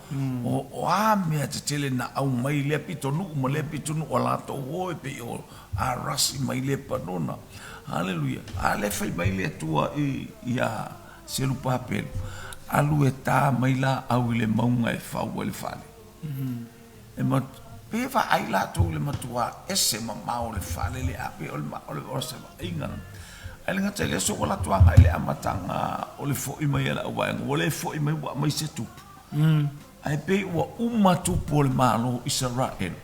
Speaker 2: o, o a mea tetele na aumai i lea pitonuu ma lea pitonuu a latou o e pei o Arasi mai Lepanona. Haleluia. A lea fai mai le Atua i, iā Serubabelu, alu e ta mai laau i le mauga e fau ai le fale. E ma, pe vaai latou i le matuā ese mamao o le fale lea, a pe o le, o le, o se vaaiga. Ae le gata i lea, so ua latou agai i le amataga o le fo'i mai a le auvaega, ua le fo'i mai ua aumai se tupu. Ae pei ua uma tupu o le Malo o Isaraelu,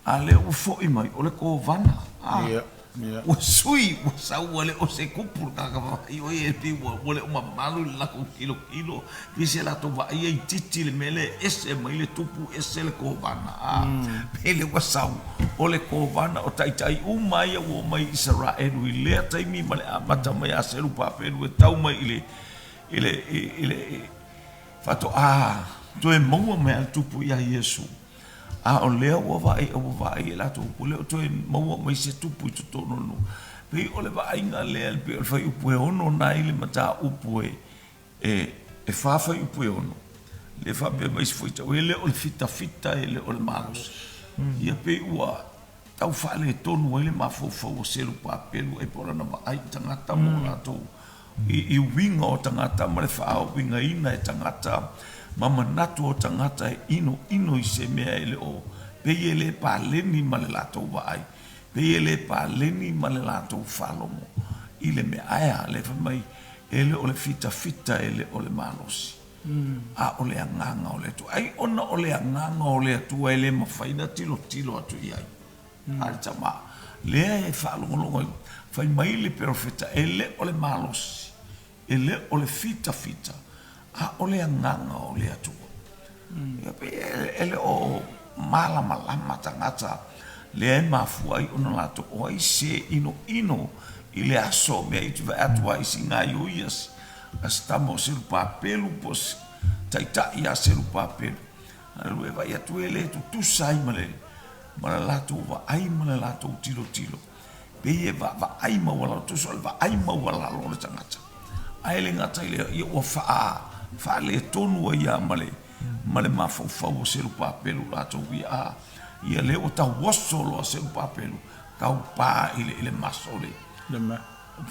Speaker 2: A lea ua foi mai, o le kovana. A,
Speaker 3: Ia, ia.
Speaker 2: ua sui, ua sau ua le o se kupu le tagata vaai o ia pei ua, ua le o mamalu i le latou tilotilo, pei se latou vaai ia itiiti le mea lea e ese mai le tupu ese le kovana. A, pei lea ua sau, o le kovana, o taitai uma ia ua omai i Isaraelu i lea taimi ma le amata mai a Serubabelu e tau mai i le, i le, i le, faatoa toe maua mai a le tupu ia Iesu. A o lea ua vaai, ua vaai e latou, ua le o toe maua mai se tupu i totonu o le nuu. Pei o le vaaiga lea, pei o le fuaiupu e ono na i le mataupu e, e, e fa fuaiupu e ono, lea faapea mai si fuaitau, e le o le fitafita, e le o le malosi. Ia pei ua tau faaletonu ai le mafaufau o Serubabelu, ai po o lana vaai i tagata mo latou i, i uiga o tagata ma le faauigaina e tagata ma manatu o tagata e inoino i se mea e le o pei e le paleni ma le latou vaai, pei e le paleni ma le latou faalogo i le mea. Ae a? Lea fai mai, e le o le fitafita, e le o le malosi, a o le Agaga o le Atua. Ai ona o le Agaga o le Atua e le mafai ona tilotilo atu i ai. A le tama lea e faalogologo ai. Fai mai le perofeta, e le o le malosi, e le o le fitafita, a o le agaga o le Atua. Ia pei e le o malamalama tagata lea e mafua ai ona latou o ai se inoino i le aso mea iti vae atu ai si gaioia a se tama o Serupapelu po o se taitai ia Serupapelu. Aleluia, vaai atu e le tutusa ai ma le ma le latou vaai ma le latou tilotilo. Pei e vaavaai maualalo, tusa o le vaai maualalo o le tagata. Ae le gata i lea, ia ua faa, faaletonu ai lava ma le, ma le mafaufau o Serupapelu latou ia, a, ia lea ua tauoso loa Serupapelu, taupa i le, i le maso le,
Speaker 3: Le mea.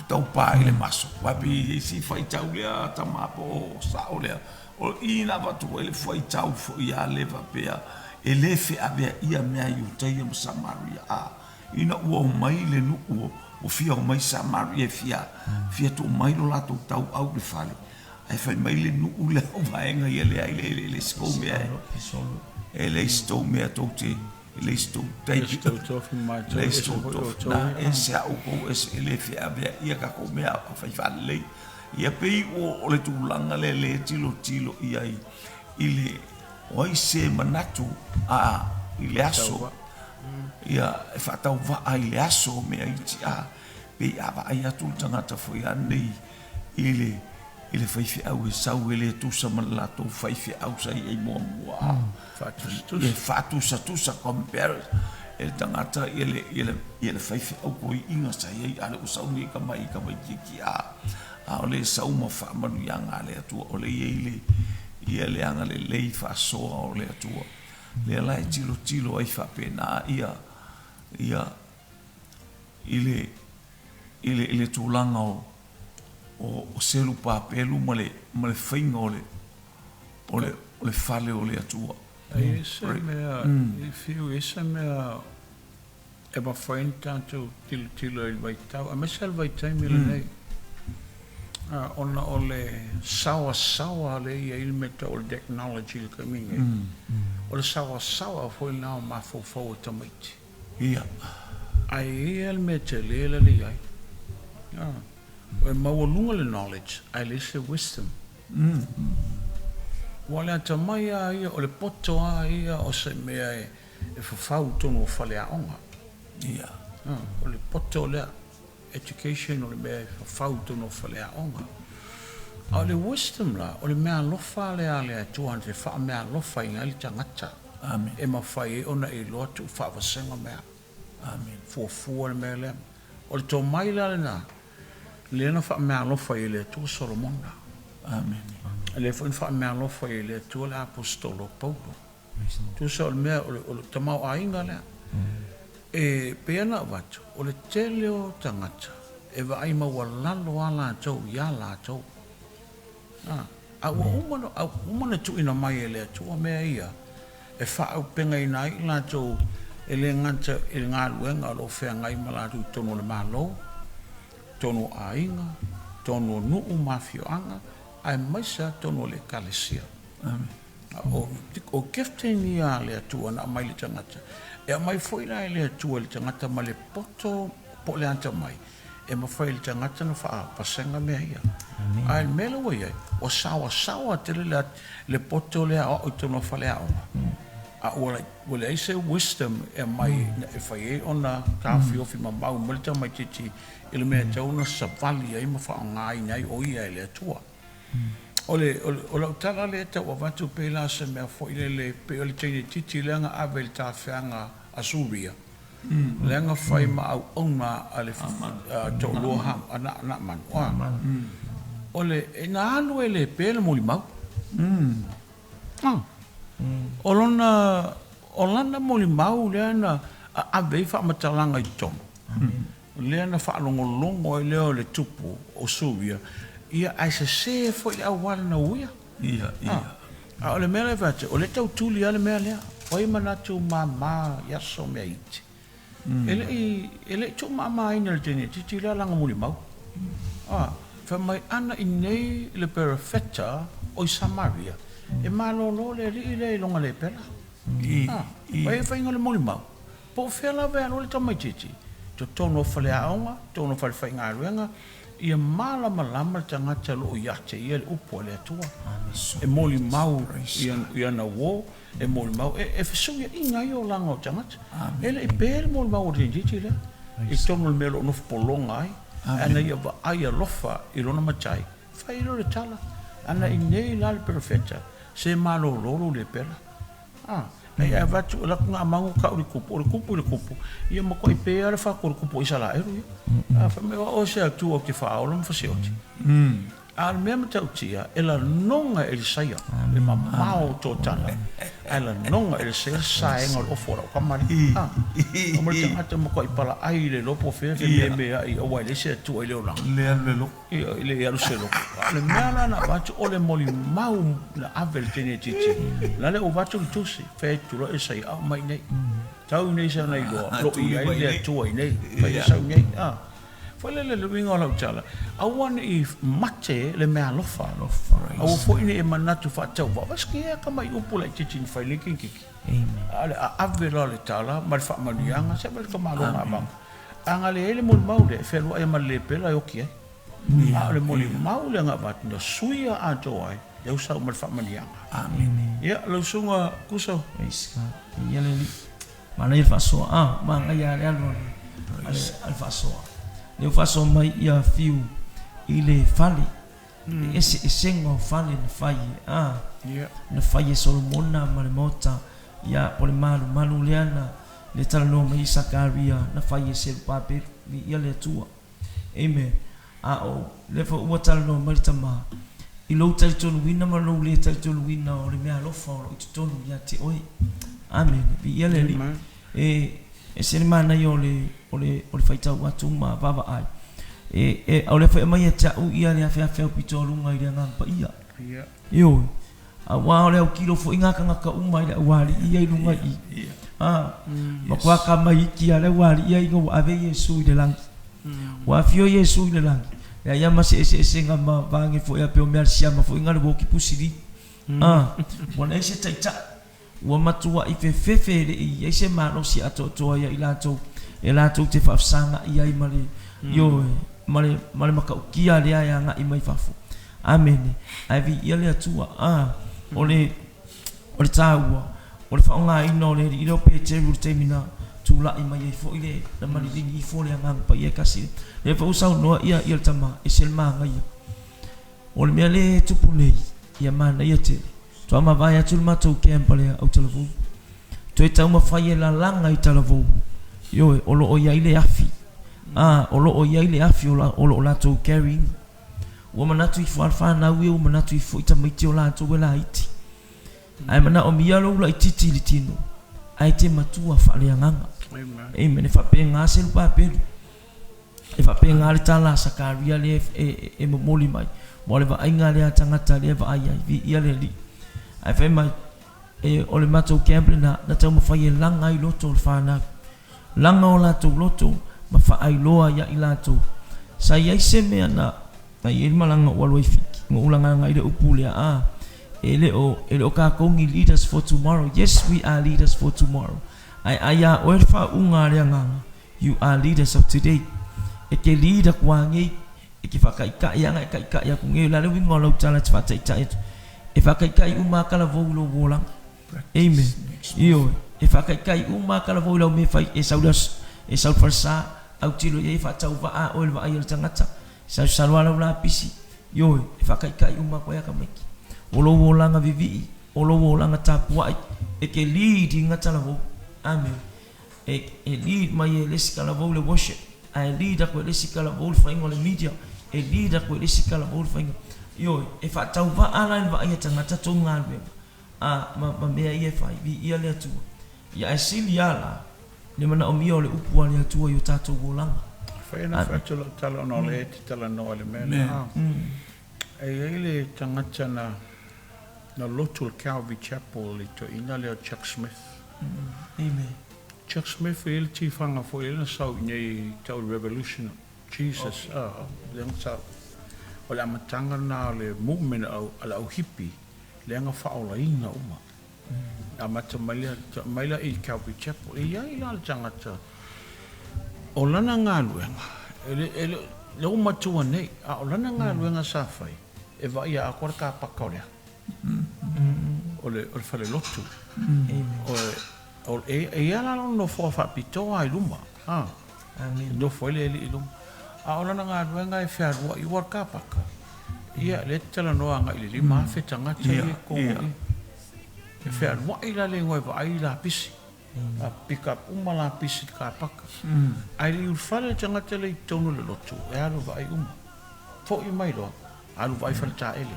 Speaker 2: Taupa i le maso. Aua pei e i ai si faitau lea tama po o sao lea, o i na avatu ai le faitau foi a le faapea e le feaveaia mea a Iutaia ma Samaria, a ina ua omai le nuu ua fia omai Samaria e fia fia tuu mai lo latou tauau i le fale, ae fai mai le nuu lea o vaega ia leai le le se tou mea e leai se tou mea tou te e leai se tou
Speaker 3: taimi leai se tou
Speaker 2: tofi na ese a outou ese e le feaveaia tatou mea fai faalelei. Ia pei o le tulaga lea lea e tilotilo i ai i le o ai se manatu a i le aso ia e faatauvaa i le aso mea iti a pei a vaai atu le tagata foi anei i le i le faifeau e sau e le tusa ma le latou faifeau sa i ai muamua a
Speaker 3: Faatusatusa.
Speaker 2: E faatusatusa, compare e le tagata ia le ia le ia le faifeau toeaiina sa i ai a o lea ua sau nei tama i tamaitiiti a a o lea e sau ma faamanuiaga a le Atua o lea e i ai le ia le agalelei faasoa o le Atua. Lea la e tilotilo ai faapena ia ia i le i le i le tulaga o o Serupapelu ma le ma le faiga o le o le o le fale o le Atua.
Speaker 3: E i ai se mea, e fiu i ai se mea e mafai ona tatou tilotilo i le vaitau, aemaise lava le vaitaimi lenei, ona o le saoasaoa lea e i ai le mea tau o le technology i le taimi lenei. O le saoasaoa foi lena o mafaufau o tamaiti.
Speaker 2: Ia.
Speaker 3: Ae i ai lava le mea tele la e i ai. E maualuga le knowledge ae leai se wisdom. Ua o le atamai lava ia, o le poto lava ia o se mea e fafau i totonu o faleaoga.
Speaker 2: Ia.
Speaker 3: O le poto lea, education o le mea e fafau i totonu o faleaoga. A o le wisdom la, o le meaalofa lea a le Atua na te faameaalofaina ai le tagata.
Speaker 2: Amen.
Speaker 3: E mafai ai ona e iloa tuufaavasega mea.
Speaker 2: Amen.
Speaker 3: Fuafua le mea lea. O le tomai la lena, lea na faameaalofa ai e le Atua Solomona.
Speaker 2: Amen.
Speaker 3: Lea foi na faameaalofa ai e le Atua le Aposetolo o Paulo. Tusa o le mea, o le, o le tamaoaiga lea. E pei ona avatu, o le tele o tagata e vaai maualalo lava latou iā latou. A, a ua uma ona, a ua uma ona tuuina mai e le Atua mea ia e faaaupegaina ai i latou e le gata i le galuega o lo o feagai ma latou i totonu o le Malo, totonu o aiga, totonu o nuu ma afioaga, aemaise lava totonu o le Ekalesia. O, o gifting ia a le Atua na aumai i le tagata. E aumai foi la e le Atua i le tagata ma le poto po o le atamai e mafai e le tagata ona faapasega mea ia. Ae o le mea lea ua i ai, ua saoasaoa tele le, le poto lea aoao i totonu o faleaoga, a ua, ua leai se wisdom e aumai e fai ai ona taofiofi ma mau mai le tamaitiiti i le mea e tatau ona savali ai ma faaaogaina ai o ia e le Atua. O le, o, o lau tala lea e tau avatu pei la o se mea foi lele, pei o le teine itiiti lea na ave i le tafeaga a Suria, lea na fai ma auauna a le toalua a Naamanu. O le, na alu e le pe le molimau. O lona, o lana molimau lea na ave ai faamatalaga i totonu. Lea na faalogologo ai lea o le tupu o Suria, ia ae sese foi le auala na uia.
Speaker 2: Ia, ia.
Speaker 3: A o le mea lea e fai atu, o lea e tau tuli lava le mea lea. O ai manatu mama i aso mea iti. E le i, e le i tuumaamaina e le teine itiiti lea lana mulimau. A, fai mai, ana i nei le perofeta o i Samaria, e malolo le alii lea i lona lepera.
Speaker 2: I,
Speaker 3: A,
Speaker 2: i.
Speaker 3: o ai e faiga o le molimau? Po o fea lava e alu ai le tamaitiiti. totonu o faleaoga, totonu o falefaigaluega, ia malamalama le tagata o lo o ia te ia le upu a le Atua. E molimau i ana uō, e molimau, e fesuiaiga ai olaga o tagata. E le i pe le molimau a le tamaitiiti lea i totonu o le mea o lo o nofo pologa ai, ae ana ia vaai alofa i lona matai, fai lea o le tala, Ana i nei la le perofeta, se malolo lou lepera. A, e avatu, alu atu Naamanu tau i le tupu, o le tupu i le tupu, ia matuai pe lava le fatu o le tupu o Isaraelu ia. A, fai mai, o au o se Atua ou te faaola ma fasioti. A o le mea matautia, e lagona e Elisaia le mamao o Totana, ae lagona e Elisaia le saega o le ofo o lau tama lea. A, o le tagata matuai palaai le iloa po o fea fememeai aua e leai se Atua i le olaga.
Speaker 2: Le alu le loto.
Speaker 3: Ia, le alu se loto. A o le mea la na avatu, o le molimau na ave i le teineitiiti, la le ua avatu le tusi, fai atu loa Elisaia, aumai i inei. Tau i inei sa na iloa, lo i ai le Atua i inei, fai le sau nei. A. Foi lele le uiga o lau tala, aua ne i mate le meaalofa, aua foi ne i e manatu faatauvaa, vaski ea ka mai upu laitiiti na fai nei teineitiiti. A o le aave loa o le tala ma le faamanuiaga, se vaai le tamaloa na avatu. A na leai le molimau lea, e fealuai ai ma le lepela e oti ai. A o le molimau lea na avatu, na suia atoa ai le ausau ma le faamanuiaga. Ia, lau susuga Kuso.
Speaker 1: Praise God. Viia le Alii. Manaia le faasoa. A, manaia lava le alu a le faasoa. Lea ua faasoa mai ia Fiu i le fale, le eseesega o fale na fai e, a, na fai e Solomona ma le Maota, ia, po o le malumalu lea na le talanoa mai ai Sakaria na fai e Serubabelu. Viia le Atua. Amen. A o lea foi ua talanoa mai le Tama, i lou talitonuina ma lou le talitonuina o le meaalofa o lo o i totonu ia te oe. Amene. Viia le Alii. E ese le manaia o le, o le, o le faitau atu ma vaavaai. E, e, o lea foi e aumai ia te au ia le afeafe aupito-a-luga i le Agaga Paia. Ioe. Aua o le autilo foi ngā tagata uma i le aualii ia i luga i i. A, matua ka mai iki a le aualii ia ina ua ave Iesu i le lagi. Ua afio Iesu i le lagi, leai lava ma se eseesega ma vaage foi a pei o mea a le siama foi nga le woki pusili. A, ua leai se taitai. Ua matuai fefefe e le i i ai se malosi atoatoa ia i latou e latou te faafesaga'i ai ma le, ioe, ma le, ma le matautia lea e aga'i mai fafo. Amene. Ae viia le Atua. A, o le, o le taua, o le faaaogaina o le Alii lea o Peteru i le taimi na tula'i mai ai foi le, na malilini ifo le Agaga Paia e tasi. Lea foi ua saunoa ia, ia le tama, ese le manaia. O le mea lea e tupu nei, ia manaia tele. Faatoa mavae atu le matou camp a le Autalavou. Toe taumafai e lalaga i Talavou. Ioe, o lo o i ai le afi. A, o lo o i ai le afi o lo o latou carry ina. Ua manatu ifo lava le fanau ia, ua manatu ifo foi tamaiti o latou e laiti. Ae manaomia lou laitiiti i le tino, ae te matua faaleagaga. Amen. E faapena se lupapelu. E faapena le tala a Sakaria lea e momoli mai, aua o le vaaiga lea a tagata lea e vaai ai, viia le Alii. Ae fai mai, e, o le matou camp lena, na taumafai e laga ai loto o le fanau. Laga o latou loto ma faailoa ia i latou. Sa i ai se mea na, na i ai le malaga ua alu ai Fiti, na ou lagaina ai le upu lea, a, e le o, e le o tatou ni leaders for tomorrow. Yes, we are leaders for tomorrow. Ae a ia oe le faauuga a le Agaga, You are leaders of today. E te lead aku a nei, e te whakaitai ana e taitai aku nei. O le a le uiga o lau tala e te whaataitai atu. E whakaitai uma a talavou i lou olaga. Amen. Ioe. E whakaitai uma a talavou i lau mea e whai, e sau le aso, e sau le falesa, autilo i ai e whaatauwaa oe i le vaai a le tagata. Salusalo a lau lapisi. Ioe. E whakaitai uma aku ai a tamaiti. O lou olaga vivii, o lou olaga tapuai, e te lead i nga talavou. Amen. E e lead mai e le isi talavou le worship, ae lead aku e le isi talavou le faiga o le media, e lead aku e le isi talavou le faiga. Ioe, e faatauvaa la i le vaai a tagata tou galuega, a, ma, ma mea ia e fai, viia le Atua. Ia ae sili lava la le manaomia o le upu a le Atua i o tatou olaga.
Speaker 3: Fai ana
Speaker 1: Amen.
Speaker 3: fai atu lau tala ona o lea e te talanoa i le mea lea. E i ai le tagata na na lotu i le Calvary Chapel le toeaina lea o Chuck Smith.
Speaker 1: Amen.
Speaker 3: Chuck Smith e i ai le tifaga foi lea na sau i inei tau le Revolution of Jesus, a, lea na sau. O le amataga lena o le movement a le au hippie lea na faaolaina uma. Amata mai lea, mai la i Calvary Chapel. E i ai la le tagata. O lana galuega, e le o matua nei, a o lana galuega sa fai, e vaaia atoa le kapaka o lea. O le falelotu. E i ai la lona nofoa faapitoa i luma. E nofo ai le alii i luma. A o lana galuega e fealuai ua le kapaka. Ia, lea e te talanoa agai i le 5,000 tagata ia i totonu i i. E fealuai la le igoa e vaai lapisi. A pick up uma lapisi i le kapaka. Ae le i ulufale le tagata lea i totonu o le lotu, e alu e vaai uma. Foi mai loa, alu vaai faletaele.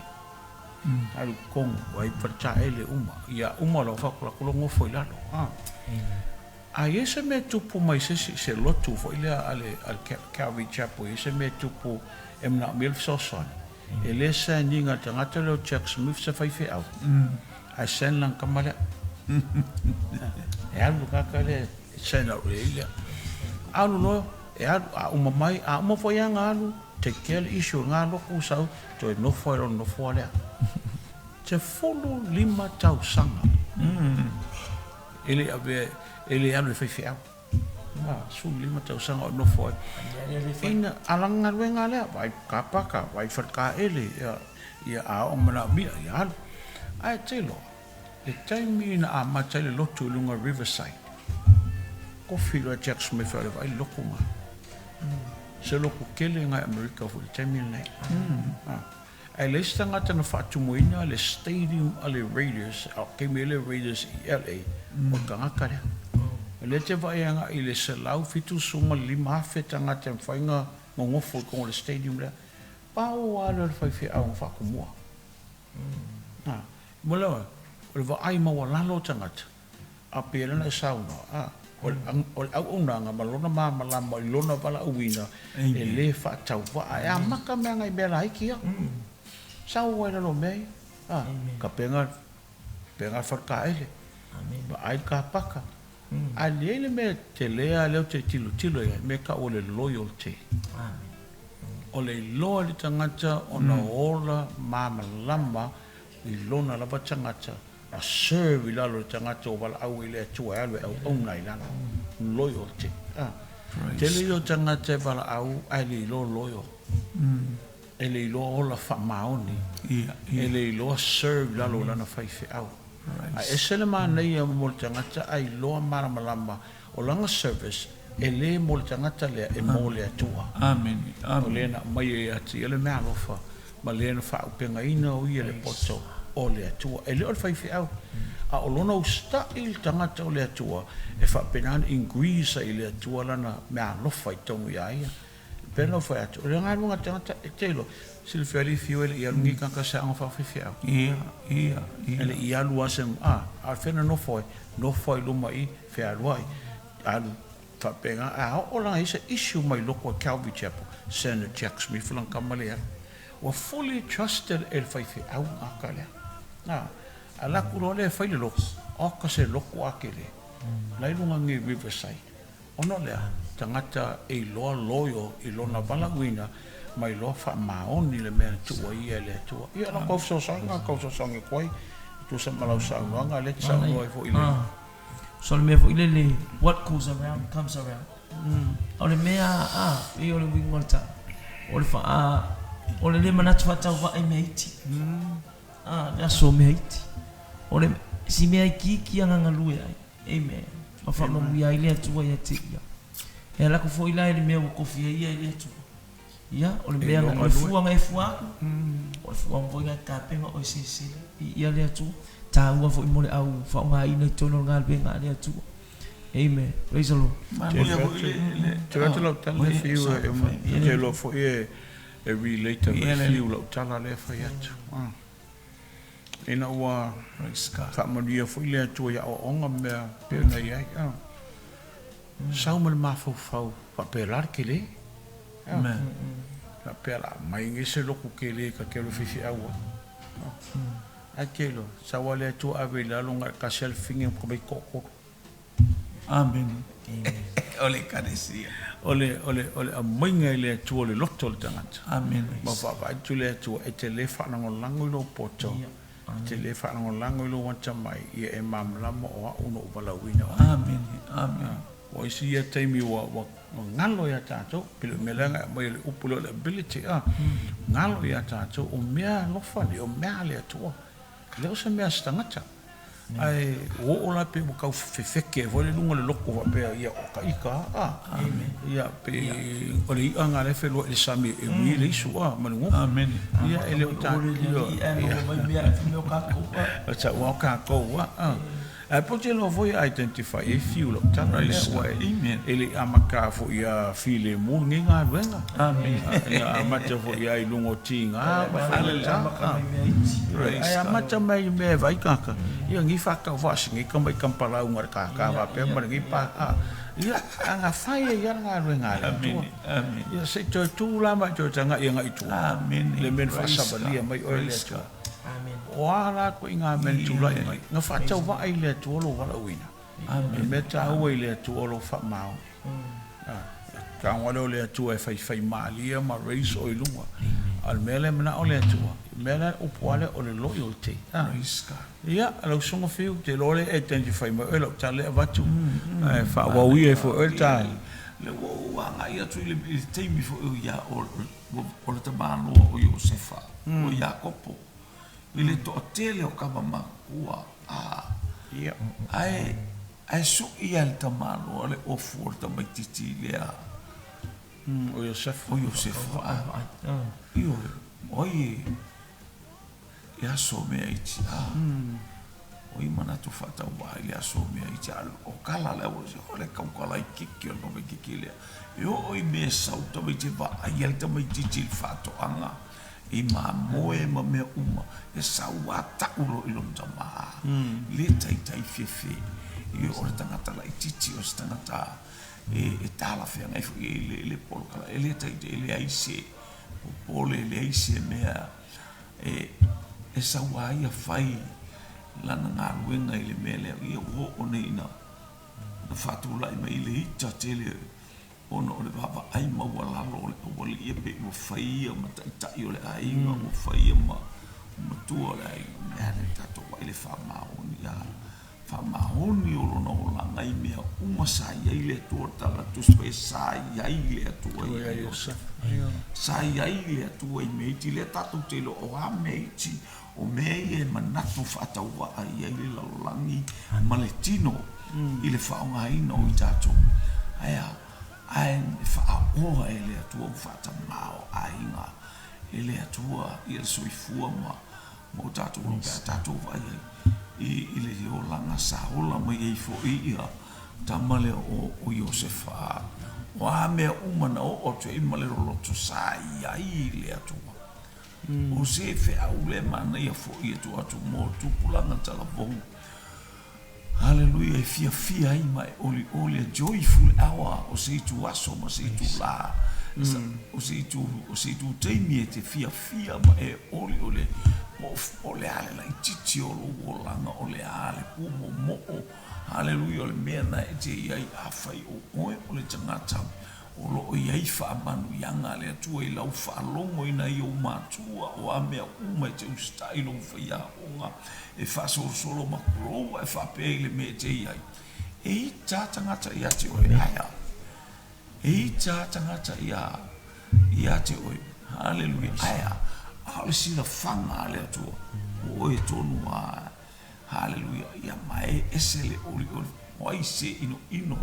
Speaker 3: Alu i totonu, vaai faletaele uma. Ia uma loa faatoa alu atu loa nofo i lalo. A i ai se mea e tupu mai se isi, se lotu foi lea a le Calvary Chapel, e i ai se mea e tupu e manaomia le fesoasoani, e le send ina le tagata lea o Jack Smith se faifeau, ae send lana tama lea. E alu le tagata lea e send atu i ai lea. Alu loa, e alu, a uma mai, a uma foi lava ona alu, take care le issue o lena lotu sau, toe nofo ai i lona nofoa lea. 15 tausaga e le avea, e le alu e faifeau. 15 tausaga o nofo ai. Ina alagaluega lea, vaai kapaka, vaai faletaele, ia a oo manaomia, ia alu. Ae te iloa, le taimi na amata ai le lotu i luga Riverside, kofi loa Jack Smith e vaai le lotu nga. Se lotu tele ngai Amerika foi le taimi lenei. Ae leai se tagata na faatumuina le stadium a le Raiders, a o taimi ai le Raiders i LA, o le tagata lea. O lea te vaai agai i le 175,000 tagata e mafai ona nonofo i totonu o le stadium lea. Pau lava lea o le faifeau na faatumua. Mo le o le vaai maualalo o tagata, a pei lana e saunoa, o le auaunaga ma lona malamalama i lona valaauina e le faatauvaa. E amata mea ngai mea laiti ia. Sau ai lalo o mea ia. Ka pega faletaele, vaai le kapaka. Ae leai le mea telea lea ou te tilotilo i ai, mea tau o le loyalty. O le iloa le tagata ona ola malamalama i lona lava tagata, a serve i lalo le tagata o valaau i le Atua e alu e auauna i lalo. Loyalty. Tele ia o tagata e valaau ae le iloa loyal. E le iloa ola faamaoni. E le iloa serve i lalo o lana faifeau. Ae ese le manaia mo le tagata ae iloa malamalama o lana service e le mo le tagata lea, e mo le Atua.
Speaker 2: Amen.
Speaker 3: O lea na aumai ia te ia le meaalofa ma lea na faaupegaina o ia le poto o le Atua. E le o le faifeau. A o lona usita'i le tagata o le Atua e faapena ona increase ai i le Atua lana meaalofa i totonu ia ia. Pe na fai atu, o le galuega tagata e te iloa. Silafia le fiu e le i alu ni tagata se aoga faafaifeau.
Speaker 2: Ia.
Speaker 3: E le i alu a se, a fea na nofo ai, nofo ai luma i fealuai. Alu faapena, a oo la i se issue mai loko a Calvary Chapel, Senator Jack Smith lana tama lea. Ua fully trusted e le faifeau gata lea. A laku loa lea e fai le lotu, oka se lotu a kele. Lai luga ni Riverside. Ona lea, tagata e iloa loyal i lona valaauina ma iloa faamaoni le mea na tuua ia e le Atua. Ia, la kau fesoasoani, kau fesoasoani atu ai, tusa ma lau saunoaga, lea te saunoa ai foi i le.
Speaker 1: So le mea foi lele, what goes around comes around. O le mea e o le uiga o le tala. O le o le le manatu faatauvaa i mea iti. Le aso o mea iti. O le si mea itiiti agagalue ai. Amen. Ma faamanuia ai le Atua ia te ia. E ala atu foi la i le mea ua tofia ia i le Atua. Ia, o le mea o le fuaga e fua atu. O le fuaga foi na tapena o e sesele. Ia le Atua. Tāua foi mo le au faaaogaina i totonu o le galuega a le Atua. Amen. Praise the Lord.
Speaker 3: Te rata lau tala le fiu e te iloa foi e relate ma le fiu lau tala lea fai atu. Ina ua faamanuia foi le Atua ia aoaoga mea pe ona i ai. Sau ma le mafaufau faapea la le tele. Faapea la mai ngai se lotu tele ka te alu e faifeau ai. Ae te iloa, sau a le Atua ave i lalo na o le tasi lava le fini ma mai toatolu.
Speaker 2: Amen. O le ekalesia.
Speaker 3: O le aumaiga i le Atua o le loto o le tagata.
Speaker 2: Amen.
Speaker 3: Ma vaavaai atu le Atua e te le faalagolago i lou poto, e te le faalagolago i lou atamai, ia e malamalama o au na ou valaauina oe.
Speaker 2: Amen. Amen.
Speaker 3: Aua o isi ia taimi ua ua galo ia tatou, pei o le mea lea na e aumaia le upu lea o le ability a, galo ia tatou o mea alofa nei, o mea a le Atua. E le o se mea a se tagata. Ae ua oo la pei ua tau fefeke ai foi lea i luga o le loto faapea, ia o ta ita a, a. Ia pei o le i'a lena lea e feluai i le sami e ui le isu a ma le gugu. Ia e le o ta, ua o tatou a. Ae po te iloa foi e identify ai fiu i lau tala lea, aua e le i amata foi ia filemu lenei galuega. Na amata foi lava i luga o tiga ma faigata. Ae amata mai i mea e vaai tagata, ia nei faatauvaa si nei tamai tampalauga i le tata faapea ma lenei pa, ia, ae na fai ai lava le galuega a le Atua. Ia se i toe tu la ma e toe tagai agai i tua, le mea na faasavalia mai oe e le Atua. O a la ituaiga mea na tulai mai, na faatauvaa i le Atua lou valaauina. O le mea taua i le Atua o lou faamaoni. Tago lea o le Atua e faifaimalie ma raise oe i luga. A o le mea lea e manao le Atua, o le mea lea, o le upu lava lea o le loyalty. Ia, lau Susuga Fiu, ou te iloa o lea e identify mai oe i lau tala lea e avatu, ae faaauau ia ifo e oe le ta.
Speaker 2: Lea ua ou agai atu i le taimi foi o ia o o le tamaloa o Iosefa, o Iakopo, i le toatele o kama makua, a, ae, ae sui lava e le tamaloa le ofu o le tamaitiiti lea,
Speaker 3: o Iosefa.
Speaker 2: O Iosefa, a, ioe, o ai e, e aso mea iti, a, o ai e manatu faatauvaa i le aso mea iti, a o kala le au, o le kaukala i kiki o le tamaitiiti lea. E oo i mea e sau tamaiti e vaai ai le tamaitiiti i le faatoaga, i mamoe ma mea uma, e sau a tau loa i lona tama, le taitai fefe. Ioe, o le tagata laitiiti, o se tagata e talafeagai foi i le polokala, e le taitai, e leai se popole, e leai se mea e sau a ia fai lana galuega i le mea lea. Ia ua oo nei ina na faatulai mai le ita tele ona o le vaavaai maualalo o le aualii ia pei ua fai ia ma taitai o le aiga, ua fai ia ma matua o le aiga. O le mea lea tatou vaai le faamaoni, a faamaoni o lona olaga i mea uma sa i ai le Atua, o le tala a le Tusi Paia, sa i ai le Atua ia Iosefa. Sa i ai le Atua i mea iti, lea tatou te iloa o a mea iti O mea ia e manatu faatauvaa i ai le lalolagi ma le tino i le faaaogaina o i tatou. Ae a? Ae e faaoa e le Atua ua faatamā o aiga e le Atua ia le soifua ma o tatou ola pe a tatou vaai ai i le olaga sa ola mai ai foi ia tama lea o Iosefa. O a mea uma na oo atu ai ma le loloto sa i ai le Atua. O se feau le manaia foi e tuu atu mo tupulaga talavou. Haleluia, e fiafia ai ma e olioli a joyful hour o se itu aso ma se itu lā, o se itu, o se itu taimi e te fiafia ma e olioli ai. Po o le a le laitiiti o lou olaga, o le a le pūmoomoo, haleluia, o le mea na e te i ai, afai o oe o le tagata O lo o i ai faamanuiaga a le Atua i lau faalogo i nai ou matua, o a mea uma e te usitai i lou faiaoga, e faasolosolo ma grow ae faapea i le mea e te i ai. E ita tagata ia te oe, ae a? E ita tagata ia, ia te oe. Haleluia. Ae a? A o le silafaga a le Atua, o oe tonu lava. Haleluia! Ia ma e ese le olioli, o ai se inoino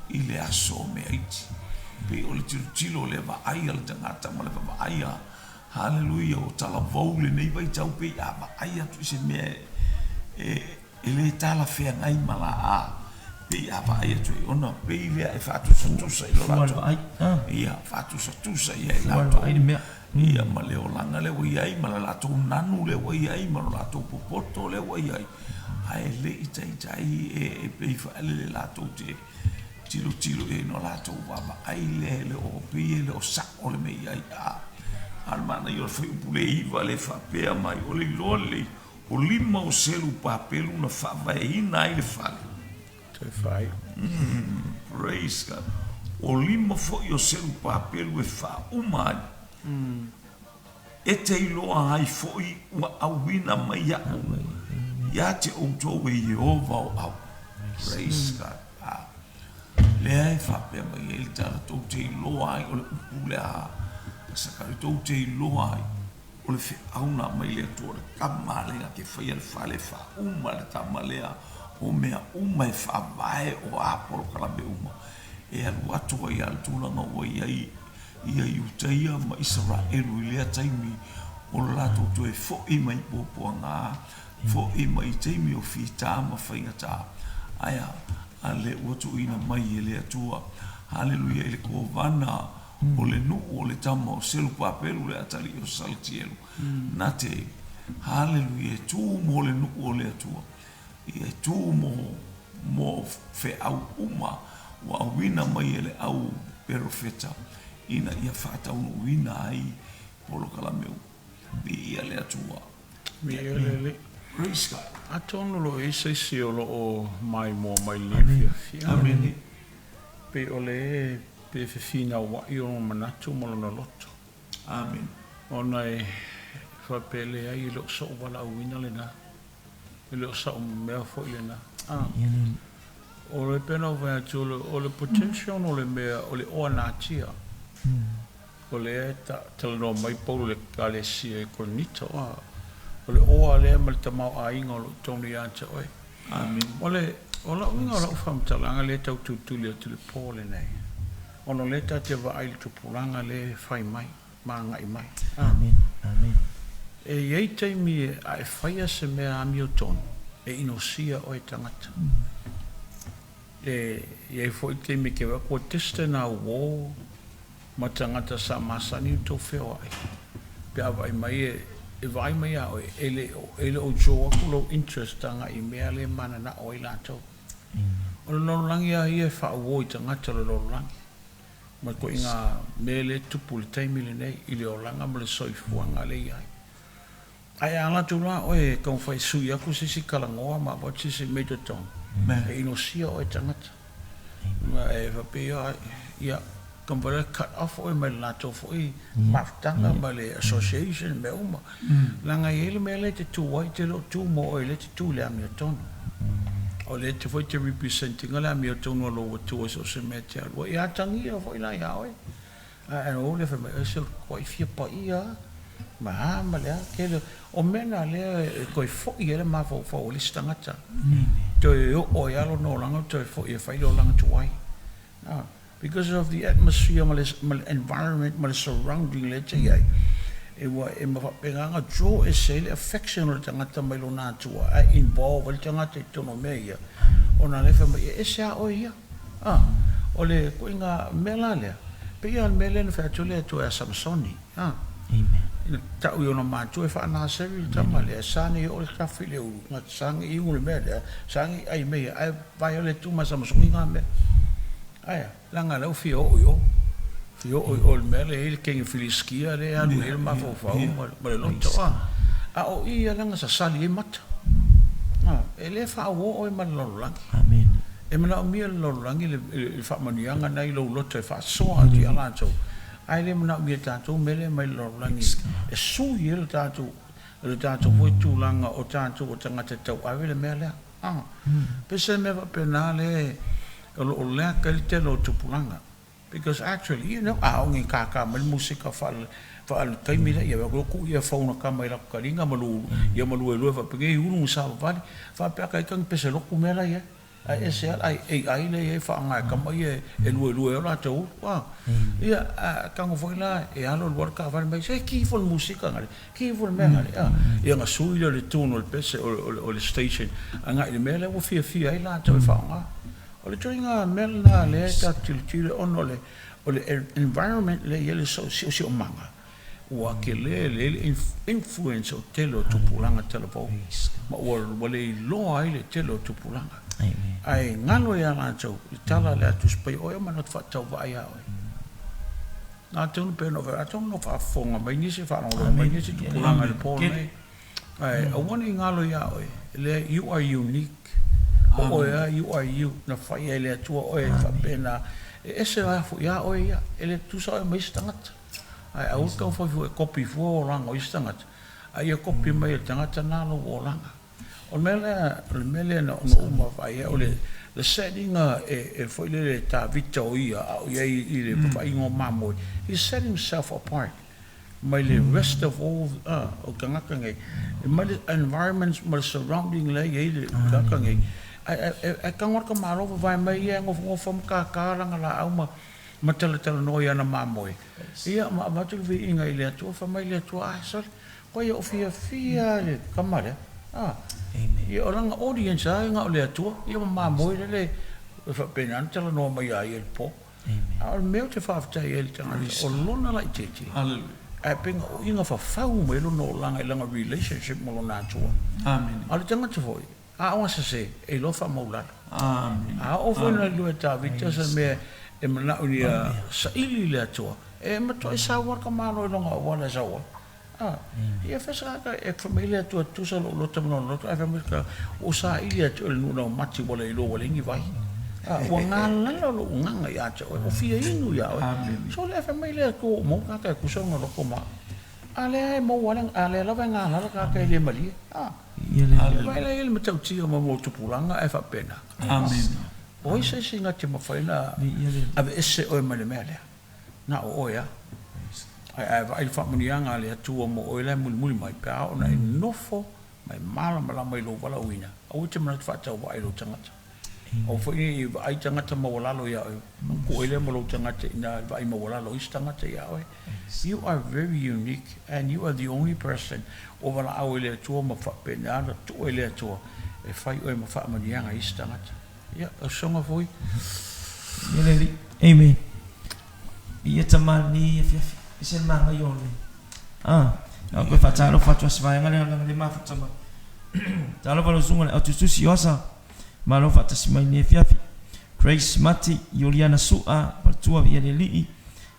Speaker 2: i le aso o mea iti. Pei o le tilotilo o le vaai a le tagata ma le vaavaai a, haleluia, o talavou lenei vaitau pei a vaai atu i se mea e, e le talafeagai ma la a, pei a vaai atu ai, ona pei lea e faatusatusa i lo latou, ia, faatusatusa i ai latou. Ia, ma le olaga lea ua i ai, ma le latou nanu lea ua i ai, ma lo latou popoto lea ua i ai, ae le i taitai e pei faalele latou te tilotilo i ai no latou vaavaai lea e le o pei e le o sa'o le mea i ai. A o le manaia o le fuaiupu le 9 lea e faapea mai, o le iloa lelei, o lima o selu papelu na faavaeina ai le fale.
Speaker 3: Toe faaiu.
Speaker 2: Praise God. O lima foi o selu papelu e faauma ai. E te iloa ai foi ua auina mai iaʻu ia te outou e Ieova o au. Praise God. Lea e faapea mai ai le tala, tou te iloa ai, o le upu lea a Sakaria, tou te iloa ai, o le feau na aumai le Atua, o le tama lea na te faia le fale, e faauma le tama lea, o mea uma e faavae o a polokalame uma, e alu atu ai lava i le tulaga ua i ai ia Iutaia ma Isaraelu i lea taimi, o le latou toe foi mai puapuaga, foi mai i taimi o fita ma faigata. Ae a? A lea ua tuuina mai e le Atua, haleluia, i le kovana o le nuu o le tama o Selupapelu le atalii o Salatielu, na te, haleluia, e tu mo le nuu o le Atua, ia e tu mo, mo feau uma ua auina mai e le au perofeta ina ia faataunuuina ai polokalame uma. Viia le Atua.
Speaker 3: Viia le Alii.
Speaker 2: Praise God.
Speaker 3: Atonu o lo o i ai se isi o lo o maimoa mai i lenei afiafi.
Speaker 2: Amene.
Speaker 3: Pei o le e pe fefinauai ona manatu ma lona loto.
Speaker 2: Amene.
Speaker 3: Ona e faapea e leai e le o so'u valaauina lena. E le o sa'u mea foi lena. A. O le pei ona ou fai atu, o le potential o le mea o le oa natia. O lea e talanoa mai Paulo i le Ekalesia i Korinito, o le oa lea ma le tamaoaiga o lo o i totonu ia te oe.
Speaker 2: Amene.
Speaker 3: O le, o lau uiga o lau faamatalaga lea e tau tulituli atu i le po lenei, ona o lea ta te vaai i le tupulaga lea e fai mai ma agai mai.
Speaker 1: Amene. Amene.
Speaker 3: E i ai taimi a e faia se mea amiotonu, e inosia oe e tagata. E i ai foi taimi e te vaai atu ua distant au uo ma tagata sa masani ona tou feoai, pe a vaai mai e vaai mai ia oe, e le o, e le o draw atu lou interest agai i mea lea e mananao ai latou. O le lalolagi lava ia e faauo i tagata o le lalolagi, ma ituaiga mea lea e tupu i le taimi lenei i le olaga ma le soifuaga lea e i ai. Ae a alu atu la oe e taumafai e sui atu se isi talanoa ma avatu se isi mea i totonu, e inosia oe e tagata. Ma e faapea, ia, taumafai loa e cut off oe mai le latou foi mafutaga ma le association mea uma. Leaga e i ai le mea lea e te tu ai, e te le o tu mo oe, o lea e te tu i le amiotonu. O lea foi e te represent ina le amiotonu a lou Atua i so o se mea e te alu ai. Ia atagia foi la ia oe. Ae ou le fai mai, ese le toai fia paia a, ma a ma le a, tele o mea na lea e toe foi ai le mafaufau o le isi tagata, toe oo ai lava lona olaga toe foi e fai le olaga tuai. Because of the atmosphere ma le environment ma le surrounding lea e te i ai, e ua e ma faapena ona draw ese ai le affection o le tagata mai lona atua ae involve ai le tagata i totonu o mea ia, ona lea e fai mai, e ese lava oe ia. A, o le ituaiga mea la lea, pei lava o le mea lea na fai atu le Atua ia Samasoni, a, ina tau i ona matua e faa-Naseri le tama lea, sa nei oo le tafi i le ulu, na sa nei inu le mea lea, sa nei ai mea ia, ae vaai le tu ma Samasoni na mea. Ae a? Leaga o lea ua fia oo i o, fia oo i o i le mea lea e i ai le teine Filisitia lea e alu i ai le mafaufau ma le loto, a. A o i ia lea na sasali ai mata. A, e le faauo oe ma le lalolagi. E manaomia e le lalolagi le faamanuiaga lena i lou loto e faasoa atu ia latou, ae le manaomia e tatou mea lea e aumai le lalolagi e sui ai le tatou le tatou foi tulaga o tatou o tagata e tauave le mea lea. A, pei se mea faapena lea o lo o lack ai le tele o tupulaga. Because actually, you know, a oo ina kaka mai le musika faale-taimi lea, ia avea atu tuu earphone a tama i latou taliga ma lu, ia ma luelue faapea, ulu ma savavali. Faapea a ita ni pese lotu mea la e i ai. Ae ese lava le AI lea e i ai e faaaoga e tama ia e luelue ai o latou ulu. A, ia, a tago foi la e alu alu lava le taavale mai, se ki ifo le musika gale, ki ifo le mea gale, a. Ia ona sui lea o le tune o le pese, o le station agai i le mea lea ua fiafia ai latou e faaaoga. O le ituaiga mea lena lea e tatou te tilotilo ona o le o le environment lea e i ai le siosiomaga ua tele le influence o le tele o tupulaga talavou ma ua le iloa ai le tele o tupulaga. Ae galo ia latou le tala lea a Tusi Paia, o ai o manatu faatauvaa ia oe? Atonu pei ona ou fai atu, atonu o faafofoga mai nisi, faalogologo mai nisi tupulaga i le po lenei. Ae aua ne i galo ia oe, lea you are unique. O oe lava, you are you, na faia e le Atua oe faapena. E ese lava foi ia oe ia, e le tutusa oe ma isi tagata. Ae aua le taumafai fua e kopi fua olaga o isi tagata, a ia kopi mai e le tagata lena lou olaga. O le mea lea, o le mea lea na ou maavaai ai, o le Le sailiga e foi lele e Tavita o ia a o i ai i le vavaaiga o mamoe, he set himself apart mai le rest of all o tagata nei, mai le environment ma le surrounding la e i ai le tagata nei. Ae tago lava le tamaloa vavae mai ia e nofonofo ma tata lana laau ma talatalanoa i ana mamoe, ia ma avatu le viiga i le Atua, fai mai le Atua, Ah, sole, Koe ia o fiafia le tama lea. A. Ia o lana audience lava na o le Atua, ia ma mamoe lele e faapena ona talanoa mai ia ia i le po. A o le mea ou te faafetai ai i le tagata, o lona laitiiti, ae pei na o i na fafau mai lona olaga i lana relationship ma lona Atua. A o le tagata foi, a o sese, e iloa faamaulalo. A oo foi na iloa e Tavita se mea e manao ia saili i le Atua, e matuai sau lava le tamaloa i lona auala e sau ai. A, ia fai se tagata e fai mai le Atua e tutusa lou loto ma lona loto, ae fai mai le tagata, ua ou saili atu i le nuu raumati ua le iloa ua leai ni vai. A, ua galala lou agaga ia te oe, ua fia inu ia oe. Sole ae fai mai le Atua ua ou maua le tagata e tutusa lona loto ma au. A lea e maua lava, a lea lava e galala tagata e le malie. A, vaai la i ai le matautia ma mea o tupulaga ae faapena. O ai se isi na te mafai ona aveese oe mai le mea lea? Na o oe lava. Ae a e vaai i le faamanuiaga a le Atua mo oe la e mulimuli mai, pe a oo ina e nofo ma e malamalama i lou valaauina, aua e te manatu faatauvaa i lou tagata. Aua foi ne i vaai tagata maualalo ia oe, ona tuu ai lea ma lou tagata i ina i le vaai maualalo o isi tagata ia oe. You are very unique and you are the only person ua valaau e le Atua ma faapena ona tuu e le Atua e fai oe ma faamanuiaga i isi tagata. Ia, lau Susuga foi.
Speaker 1: Ia le Alii. Amen. Ia tamalii afiafi. Ese le manaia o le a. A koe faatalofa atu a se vaega lea leaga le mafuta mai. Talofa lau susuga i le autusitusi o Asa. Malo faatasi mai lenei afiafi. Grace Mati, Ioliana Su'a, Faletua ia le Alii,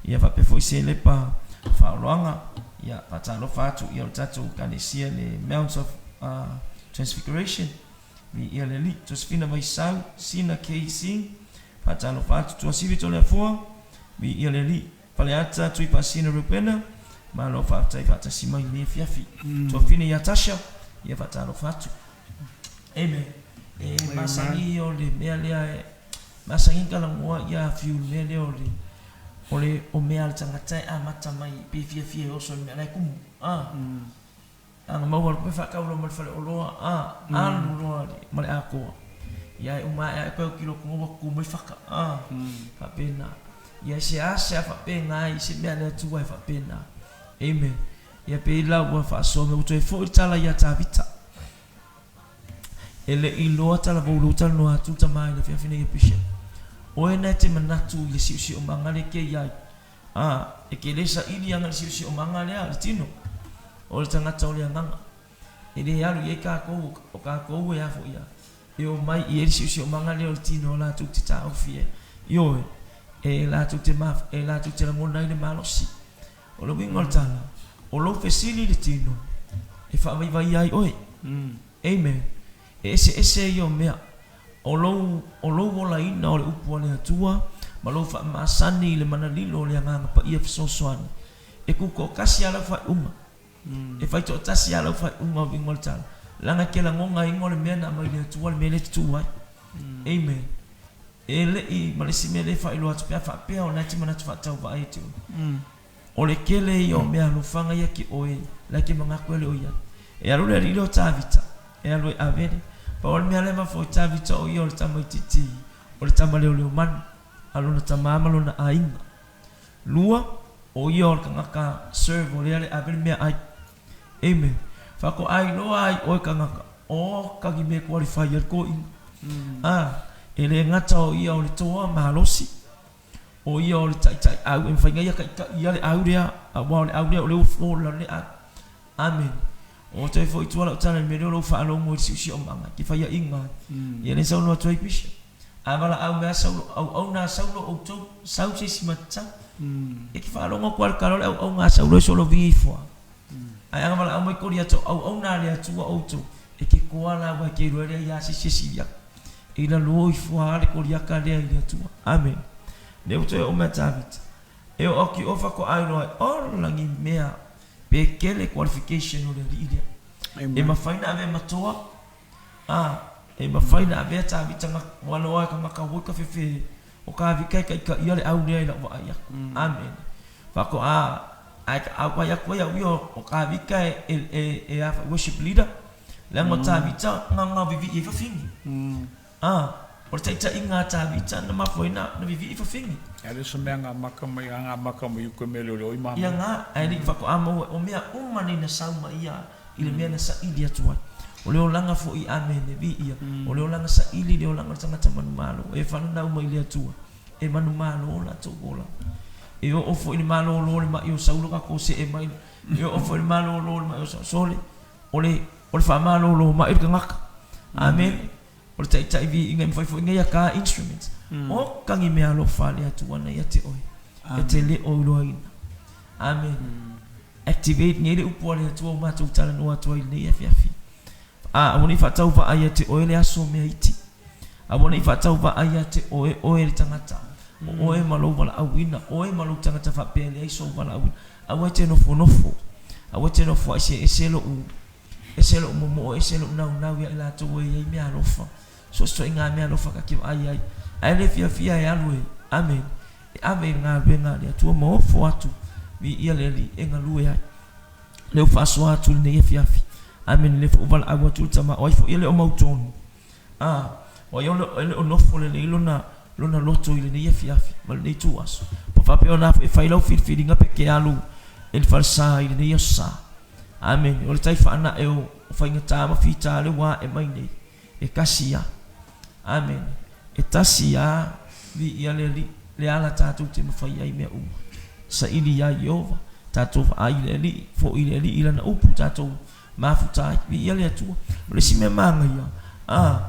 Speaker 1: ia faapea foi Selepa Faaoloaga. Ia faatalofa atu ia o le tatou Ekalesia le Mount of Transfiguration. Viia le Alii. Josefina Vaisau, Sina Kay Sing, Faatalofa atu Tuasivi Toleafoa, Viia le Alii. Faleata Tuipasina Rupena, Malo faafetai faatasi mai lenei afiafi. Tuafine ia Tasha, ia faatalofa atu. Amen. E masani o le mea lea e masani talanoa ia Fiu i le mea lea o le o le o mea a le tagata e amata mai pe fiafia e oso i le mea la e kumu. Ah. Ana maua le kope faatau loa ma le faleoloa, a, alu loa ma le atoa. Ia e uma ae ae toe autilo atu ua tutu mai faka, a, faapena. Ia e seasea faapena ai se mea a le Atua e faapena. Amen. Ia pei la ua faasoa mea ua toe foi le tala ia Tavita. E le i loa talavou lou talanoa atu le tama i le afiafi nei a Bishop. Oe na e te manatu i le siosiomaga le ke iai. Ā, e ke le saili ana i le siosiomaga lea a le tino, o le tagata o le agaga. E le alu i ai kākou, o kākou e a foi a, e omai i ai le siosiomaga lea o le tino latou te taofi ai. Ioe, e latou te maf, e latou te lagona ai le malosi. O le uiga o le tala, o lou fesili i le tino, e faavaivaia ai oe. Amen. E eseese ia o mea. O lou, o lou olaina o le upu a le Atua, ma lou faamasani i le mana lilo o le Agaga Paia fesoasoani, e kū toatasi lava lau faaiuga. E fai toatasi lava lau faaiuga o uiga o le tala. Leaga e te lagogaina o le mea na aumai le Atua le mea lea e te tu ai. Amen. E le i, ma le isi mea lea e faailoa atu pe a faapea o lena e te manatu faatauvaa ia te oe. O le tele ia o mea alofaga ia te oe, la e te manatu e le o i ai. E alu le alii lea o Tavita, e alu e ave le. Pau o le mea lea e mafua i Tavita o ia o le tamaitiiti, o le tama leoleo manu, a lona tama ma lona aiga. Lua, o ia o le tagata serve o lea le ave le meaai. Amen. Faatoa iloa ai oe tagata, o kagi mea e qualify ai le toeaina. A, e le gata o ia o le toa malosi, O ia o le taitai au e mafai na ia taitai ia le au lea, aua o le au lea o lea ua fo i lalo le au. Amene. O toe foi i tua lau tala i le mea lea o lou faalogo i le siosiomaga, e te faiaina ai. Ia lea e saunoa atu ai Bishop. A valaau mai a Saulo, auauna a Saulo outou, sau se isi matatau. E te faalogo atu lava i le tala o le auauna a Saulo e solovia ifo lava. Ae ana valaau mai Koliata, o auauna a le Atua outou, e te toa la aua e te iloa lea ia se isi e sili atu. E ila loa ifo lava le Koliata lea i le Atua. Amene. Lea ua toe oo mai a Tavita. E oo atu i o faatoa iloa ai, ola ni mea pe tele qualification o le alii lea. E mafai ona avea ma toa, a. E mafai ona avea Tavita waloa e kagaka oi ka fefe o Tavita e taitaia le au lea i lau vaai atu. Amene. Faatoa ae auai atu ai au ia o Tavita e a foi worship leader leaga o Tavita na vivii ai fafine. O le taitaiga a Tavita na mafua ai na vivii fafine.
Speaker 3: E le o se mea gamaka mai a gamaka mai uka mea leoleo i mama.
Speaker 1: Ia na, ae le i faatoa maua o mea uma nei na sau mai ia i le mea na saili atu ai. O le olaga foi, amene, viia, o le olaga saili le olaga o le tagata manumalo, e fananau mai le Atua, e manumalo latou olaga. E oo foi i le malolo o le mai o Saulo tatou see mai, e oo foi i le malolo o le mai o Saulo, sole, o le, o le faamalolo mai o le tagata. Amene. O le taitai viiga e mafai foi ona ia ta instruments. Oka ni mea alofa a le Atua na ia te oe, e te le o iloaina. Amene. Activate nei le upu a le Atua ua matou talanoa atu ai i lenei afiafi. A, aua ne i faatauvaa ia te oe le aso mea iti. Aua ne i faatauvaa ia te oe oe le tagata. O oe ma lou valaauina, oe ma lou tagata faapea e leai sou valaauina. Aua e te nofonofo. Aua e te nofoai se ese lou Ese lou momoo, ese lou naunau ia i latou e i ai meaalofa. So o se ituaiga meaalofa ta te vaai ai. Ae le fiafia e alu e, amene, e ave i le galuega a le Atua ma ofo atu, viia le Alii, e galue ai. O lea ua faasoa atu i lenei afiafi. Amene, lea foi ua valaau atu le tama, o ai foi e le o mautonu? A, o ai e le o nofo lelei lona, lona loto i lenei afiafi ma lenei ituaso? Ua faapea ona foi e fai lau filifiliga pe te alu i le falesa i lenei aso sa. Amene. O le tai faanae o faigata ma fita lea ua ae mai nei, e tasi lava. Amene. E tasi lava, viia le Alii, le ala tatou te mafai ai mea uma. Saili iā Ieova, tatou vaai i le Alii, foi i le Alii i Lana upu, tatou mafuta ai. Viia le Atua. O le isi mea manaia, a,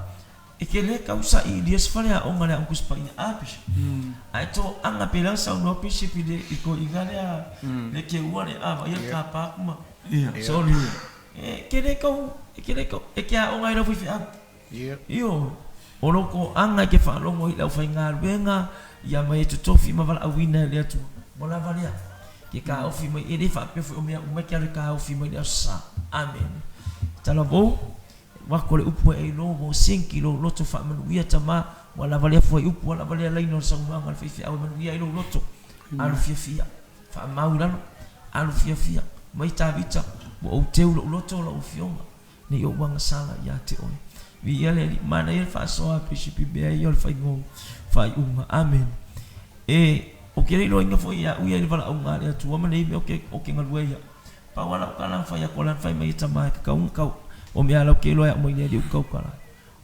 Speaker 1: E te le tau sailia se faleaoga i le Aoga Tusi Paia a Bishop. Ae toaga pei la saunoa Bishop i le i toeaina lea le keua le a vaaia le tapa atu ma sorry e te le tau e te le tau e te aoga ai lau faifeau. Ioe. O lou toaga e te faalogo i le aufaigaluega ia ma e totofi ma valaauina e le Atua. Ua lava lea. Ke taofi mai e le faapea foi o mea uma e te alu e taofi mai le Aso Sa. Amene. Talavou. Wako le upu e ilo mo sinki lou loto faamanuia tama ua lava lea fuaiupu ua lava lea laina o le saunoaga a le faifeau e manuia ai lou loto alu fiafia faamau i lalo alu fiafia mai Tavita ua ou teu lou loto lau afioga ne i ou agasala ia te oe viia le Alii manaia le faasoa a Bishop i mea ia o le faiga o faaiuga amene e ou te le iloaina foi e au ia i le valaauga a le Atua ma nei mea ou te galue ai au Pau a lau tala na fai atu, o la na fai mai e tama e kakau na kau, o mea lau ke loa e au mai le alii o kau kala.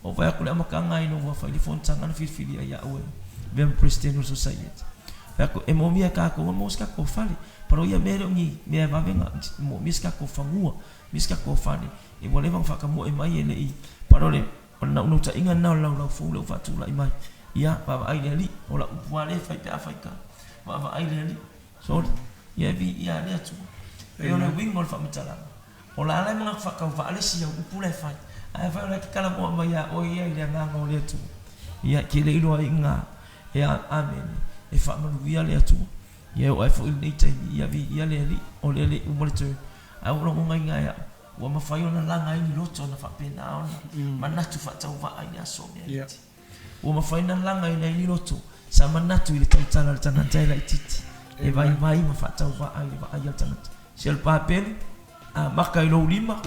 Speaker 1: O fai atu le amataga ai no ua fai le fonotaga na filifili ai au e avea ma President o le Society. Fai atu, e moomia e kakou e maua se kakou fale. Palo ia mea e le o ni mea e vave na moomia se kakou fanua, moomia se kakou fale. E ua leva na faatamoe mai e le i, palo le o le naunautaiga lena o le laulau fou lea ua faatulai mai. Ia, vaavaai le alii, o lau upu lava lea e fai pe a fai ka. Vaavaai le alii. Sorry. Ia e viia a le Atua. E o le uiga o le faamatalaga, o la ala e manatu faatauvaa le isi au upu la e fai, ae afai o la e te talanoa mai ia oe ia i le agaga o le Atua, ia e te le iloa ai iga e a, amene, e faamanuia le Atua. Ia e oo ae foi i lenei taimi, ia viia le Alii, o lea e le i uma le term, ae ua lagonaina e au, ua mafai ona laga ai ni loto na faapena ona manatu faatauvaa i le aso o mea iti. Ua mafai ona lagaina ai ni loto sa manatu i le tautala a le tagata e laitiiti, e vaivai ma faatauvaa i le vaai a le tagata. Se o le papelu, a maka i lou lima,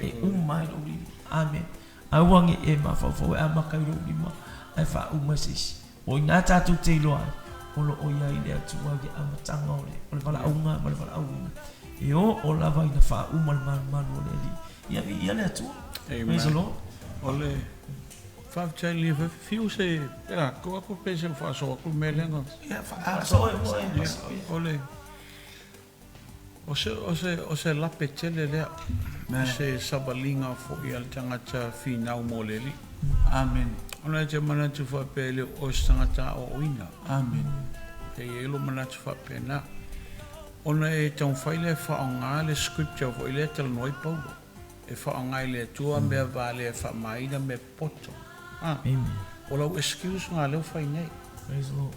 Speaker 1: e uma ai lou lima. Amene. Aua ne i e mafaufau e amata i lou lima ae faauma e se isi. O i ina tatou te iloa ai, o lo o i ai le Atua i le amataga o le valaauga ma le valaauina, e oo lava ina faauma le malumalu o le Alii. Ia viia le Atua. Praise the Lord.
Speaker 3: O le faafetai i le fiu se a ko aku pe se faasoa aku mea lea na
Speaker 1: Ia faasoa e moe
Speaker 3: o le o se lape tele lea o se savaliga foi a le tagata finau mo le Alii.
Speaker 2: Amene.
Speaker 3: Ona e te manatu faapea e le o oe se tagata aoaoina.
Speaker 2: Amene.
Speaker 3: E i ai lou manatu faapena. Ona e taumafai lea e faaaoga le scripture foi lea e talanoa ai Paulo. E faaaoga e le Atua mea valea e faamaina mea popoto. A, o lau excuse lena lea ua fai nei.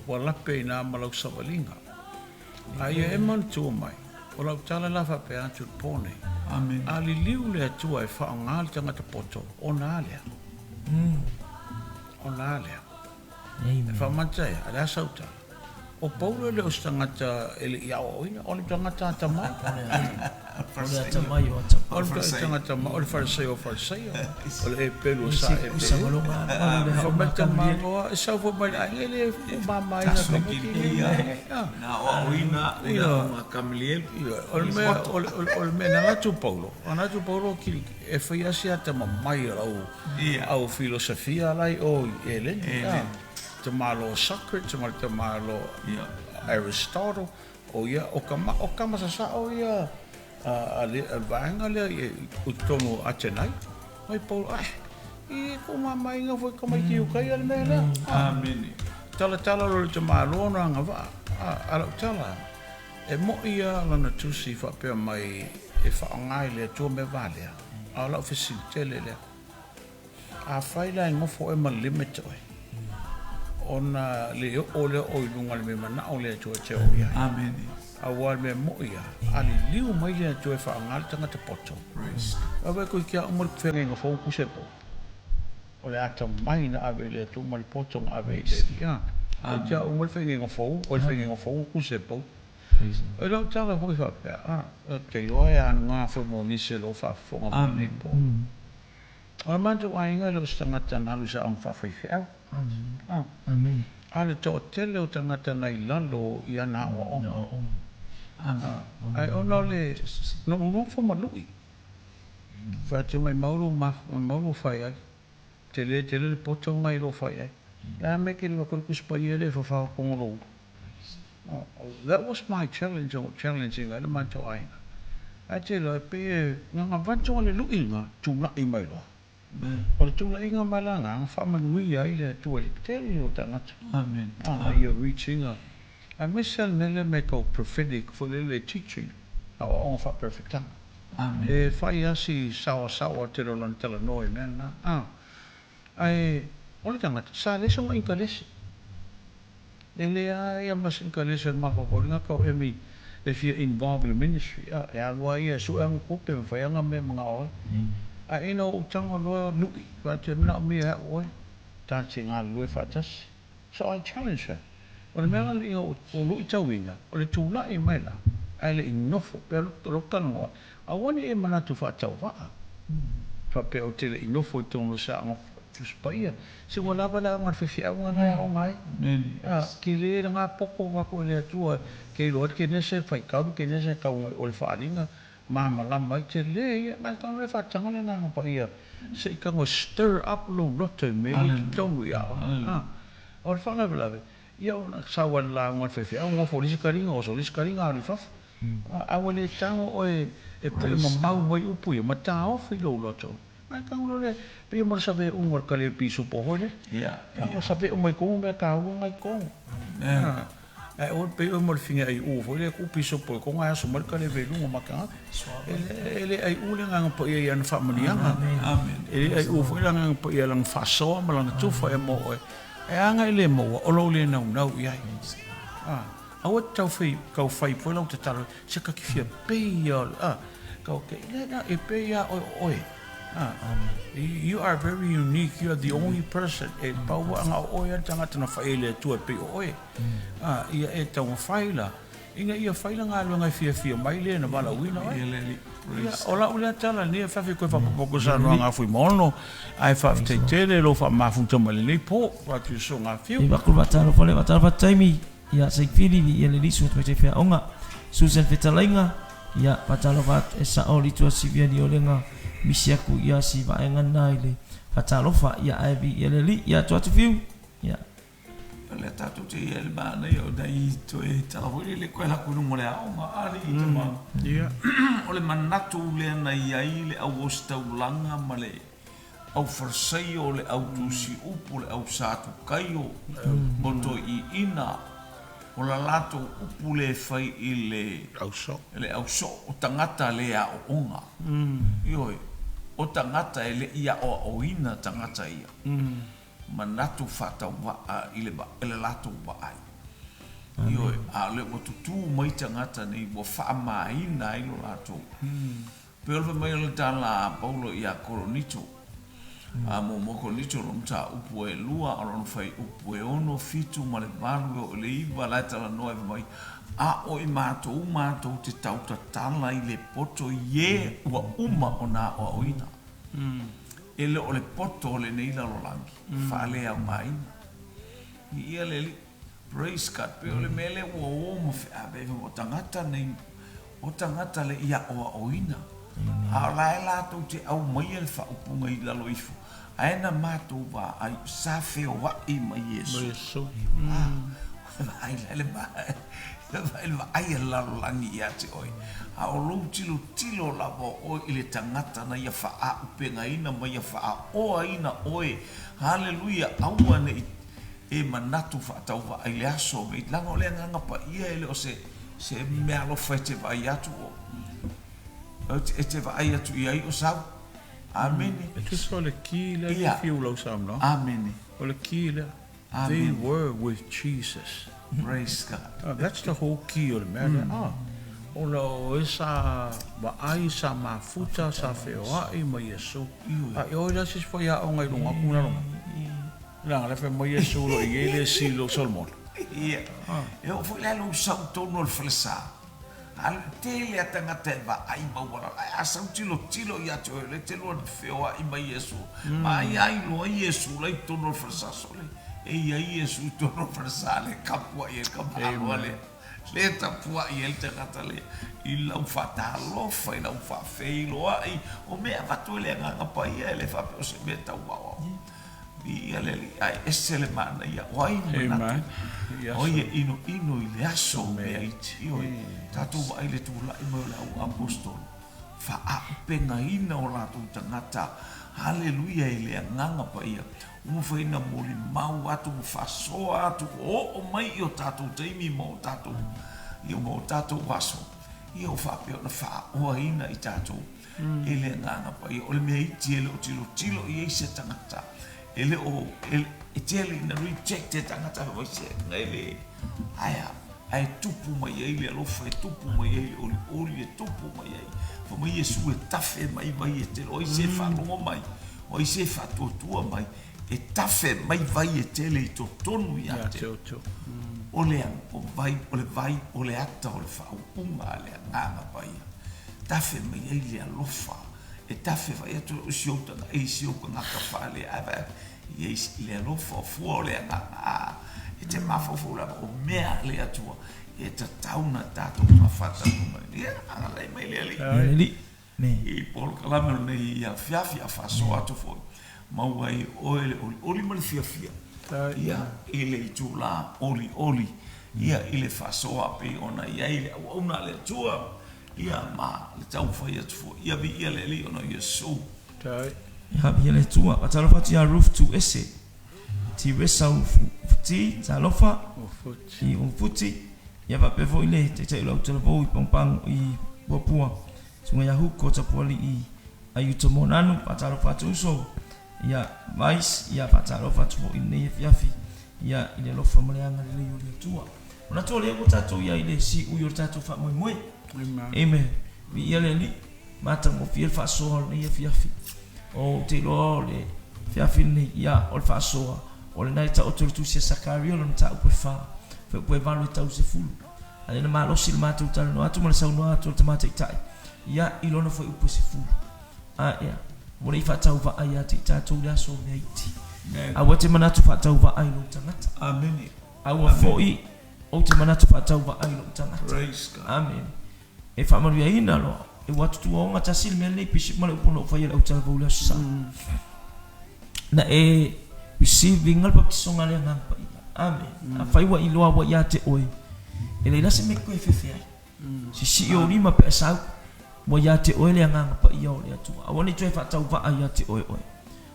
Speaker 3: Ua lape i ina ma lau savaliga. A ia e manatua mai, o lau tala la faapea atu i le po nei,
Speaker 2: Amene.
Speaker 3: A liliu le Atua e faaaoga le tagata poto, ona a lea? Ona a lea. E faamata ea, o le a sau tala? O Paulo e le o se tagata e le i aoaoina, o le tagata atamai.
Speaker 1: O le atamai o atamai.
Speaker 3: O le tagata o le Farisaio o Farisaio, o le epelu o sa epelu. Fai mai le tamaloa, e sau foi mai le aiga, e le mamaina tamaiti.
Speaker 2: Na aoaoina ina Kamalielu.
Speaker 3: O le mea, o le mea na alu atu Paulo, na alu atu Paulo e fai lava si atamamai o lau au filosofia la i o i Eleni. Tamaloa Socrates ma le tamaloa Aristotle, o ia, o kama, o kama sasao ia a le vaega lea i totonu o Atenai. Mai Paulo, ai, i ko mamainga foi tamaiti i uka ia le mea lea.
Speaker 2: Amene.
Speaker 3: Talatala loa le tamaloa na agavaa. A lau tala, e moi lava lana tusi faapea mai e faaaoga i le Atua mea valea, a o lau fesili tele lea. Afai la e nofo oe ma limit oe, ona le oo lea o oe i luga o le mea manao le Atua e te oo i ai.
Speaker 2: Amene.
Speaker 3: Aua o le mea moi lava, a liliu mai le Atua e faaaoga le tagata poto, aua e koe kia uma le feagaiga fou puse po. O le atamai na ave i le Atua ma le poto na ave i le Alii. A, e kia uma le feagaiga fou, o le feagaiga fou puse po. O lau tala foi faapea, a, ou te iloa e aga foi mo nisi o lo o faafofoga mai nei po. O le matou aiga e le o se tagata na alu i se aoga faafaifeau. A le toatele o tagata na i lalo i ana aoaoga. Ae ona o le nofonofo ma lui, fai atu maimau lou fai ai, tele tele le poto lena i lou fai ai. Le a mea e te le alu atu ai le Tusi Paia lea e fafao tonu lou. That was my challenge o challenge ina ai le matou aiga. Ae te iloa e pei e gagavatu le luiga tulai mai loa. O le tulaiga mai la lena na faamanuia ai le Atua i le tele o tagata.
Speaker 2: Amen.
Speaker 3: A ia reaching a aemaise lava le mea lea me tau prophetic foi lele teaching, aoaoga faaperofetaga.
Speaker 2: Amen.
Speaker 3: E fai lava si saoasaoa tele o lana talanoa i mea na. A, ae o le tagata sa leai sona inkalesi. E leai lava ma se inkalesi o le mafaufau i tau emi e fia involve i le ministry. A, e alu lava ia e sue ana tupe ma fai ana mea e manao ai. Ae ina ua ou tago loa lui, fai atu e manaomia e au oe, ta te galulue faatasi. So I challenge her. O le mea la ina ua luitauina, o le tulai mai la, ae le i nofo pea lou talanoa, aua ne i e manatu faatauvaa, faapea ou te le i nofo i totonu o se aoga Tusi Paia. Se ua lava le aoga a le faifeau lena e aoga ai. A, tele lena poto avatu e le Atua ke iloa ai le kenese faitau, le kenese tau o le faaaliga malamalama ai, tele ia. Na o le faataga le Agaga Paia se i tago e stir up lou loto i mea ia i totonu ia oe. A, o le faalavelave, ia ona sau lava i le lauga a le faifeau, nofo i le isi taliga, oso i le isi taliga, alu i fafo. A ua le tago oe e pue mamau mai upu ia ma taofi lou loto. Ae tau loa lea, pei o le save uma o le kale pisupo foi lea. Ia save uma i tonu mea taua na i totonu. Ae aua le pei oe ma le fine aiu foi lea, tuu pisupo i totonu ae aso mai le kale i luga ma tagata. E le aiu le Agaga Paia i ana faamanuiaga. E le aiu foi le Agaga Paia i lana faasoa ma lana tufa ea mo oe. E a na e le maua, o lou le naunau i ai. Aua e te tau fai foi lau tatalo, se ta te fia pei ia, a, ka okay, le na, e pei ia oe o oe. A, you are very unique, you are the only person, e pau anga o oe a le tagata na whai e le Atua e pei o oe. A, ia e taumafai la, ina ia fai le galuega e fiafia mai le na valaauina oe. Ia, o lau lea tala lenei e faafetai koe faapopopo saunoaga a Fuimaono, ae faafetai tele lou faamafuta mai lenei po, atu i Soga Fiu.
Speaker 1: E vaku faatalofa le faatalofa taimi ia Saifili viia le Alii susu mai feaoga Susan Fetalaiga ia faatalofa atu e sao litua sivia liolega misi aku ia si vaega na i le faatalofa ia ae viia le Alii ia atu atu Fiu ia.
Speaker 2: O lea tatou te i ai le manaia o nai toe tala foi lele koe alu atu i luga o le aoga alii tama. O le manatu lea na i ai le au ositaulaga ma le au Farisaio, le au tusi upu, le au Satukaio, o toeaiina, o la latou upu lea e fai i le le au soo, o tagata le aooga. Ioe, o tagata e le i aoaoina tagata ia. Manatu faatauvaa i le i le latou vaai. Ioe, a o lea ua tutū mai tagata nei ua faamaina ai lo latou. Pei o le fai mai o le tala a Paulo ia Koronito. A muamua Korinito o lona mataupu e lua, a o lona fuaiupu e ono, fitu ma le valu e oo i le iva, la e talanoa ai fai mai, A o i matou matou te tautatala i le poto i e ua uma ona aoaoina. E le o le poto o lenei lalolagi, faaleaogaina. Viia le Alii. Praise God. Pei o le mea lea ua o ma feaveai fai mai, o tagata nei, o tagata le i aoaoina. A o la e latou te aumaia le faaupuga i lalo ifo, ae na matou vaai, sa feoai ma Iesu.
Speaker 3: Iesu.
Speaker 2: Ah, vaai la le vaai, vaai le vaai a le lalolagi ia te oe. A o lou tilotilo lava o oe i le tagata na ia faaupegaina ma ia faaoaina oe. Haleluia, aua ne i e manatu faatauvaa i le aso mei, leaga o le Agaga Paia e le o se, se meaalofa e te vaai atu o, e te vaai atu i ai o sau. Amene.
Speaker 3: E tusa o le key lea e fiu i lau saunoaga.
Speaker 2: Amene.
Speaker 3: O le key lea. They were with Jesus.
Speaker 2: Praise God.
Speaker 3: That's the whole key o le mea lea. Ah, ona o e sa vaai, sa mafuta, sa feoai ma Iesu. A i o le isi faiaoga i luga atu ma lalo mai. Leaga lea fai mai Iesu o lo o i ai le isi lo Solomona.
Speaker 2: Ia. E oo foi la i lou sau tonu o le falesa, a le tele a tagata e vaai maualalo, ae a sau tilotilo ia te oe, o lea e te lua feoai mai Iesu, ma ai a iloa Iesu la i totonu o le falesa sole. E i ai Iesu i totonu o le falesa lea e tapuai ai le tama lea. Le tapuai ai le tagata lea i lau faatalofa, i lau faafeiloai, o mea e avatu e le Agaga Paia e le faapea o se mea tauaoao. Viia le Alii, ae ese le manaia, o ai manatu, o ai e inoino i le aso o mea iti. Ioe, tatou vaai i le tulai mai o le au aposetolo, faaupegaina o latou tagata, haleluia i le Agaga Paia, ua mafai ona molimau atu ma faasoa atu, ua oo mai i o tatou taimi ma o tatou, ia ma o tatou aso, ia ua faapea ona faaoaina i tatou. E le Agaga Paia, o le mea iti e le o tilotilo i ai se tagata, e le o, e tele ina reject e tagata fai mai se na e le, ae a, ae tupu mai ai le alofa, e tupu mai ai le olioli, e tupu mai ai. Fai mai Iesu e tafe mai vai e tele, o ai se faalogo mai, o ai se faatuatua mai, e tafe mai vai e tele i totonu ia te outou. O le, o vai, o le vai, o le ata o le faaupuga a le Agaga Paia. Tafe mai ai le alofa, e tafe vai atu o si ou tagata, e si ou tagata faale, ae vai atu, i ai le alofa o fua o le agaga, a, e te mafaufau lava o mea a le Atua, e tatau na tatou mafatanu mai. Ia, agalelei mai le Alii.
Speaker 1: Ia le Alii.
Speaker 2: I polokalame o lenei afiafi a faasoa atu foi, maua ai oe le olioli ma le fiafia, ia, i le itula olioli, ia, i le faasoa pei ona i ai le auauna a le Atua, ia, ma le taumafai atu foi, ia viia le Alii ona o Iesu.
Speaker 1: Ia viia le Atua. Faatalofa atu ia Ruth Tuese, Tiresa Ufuti, talofa i Ufuti, ia faapea foi le Taitai o le Autalavou i Pagopago i Puapua, Susuga ia Huko Tapualii Aiuta Moananu, faatalofa atu uso, ia Vice, ia faatalofa atu foi i lenei afiafi, ia i le alofa ma le agalelei o le Atua. Manatu o lea ua tatou i ai i le siui o le tatou faamoemoe. Amen. Viia le Alii, matagofie le faasoa o lenei afiafi. Ou te iloa o le afiafi lenei, ia, o le faasoa, o lena e taoto le tusi a Sakaria o lana mataupu e fa, fuaiupu e valu e tau i le sefulu. A lea na malosi le matou talanoa atu ma le saunoa atu a le Tama Taitai, ia, i lona fuaiupu e sefulu. A ea, ua le i faatauvaa ia te i tatou i le aso o mea iti. Aua te manatu faatauvaa i lou tagata. Aua foi ou te manatu faatauvaa i lou tagata. Amene. E faamanuiaina loa. E ua atu tuaoga tasi le mea lenei Bishop ma le upu na ou faia i le autalavou i le Aso Sa. Na e receive ina le baptisoga a le Agaga Paia. Amene. Afai ua iloa ua ia te oe, e leai la se mea e toe fefe ai. Sisii ou lima pe a sau, ua ia te oe le Agaga Paia o le Atua. Aua ne i toe faatauvaa ia te oe oe.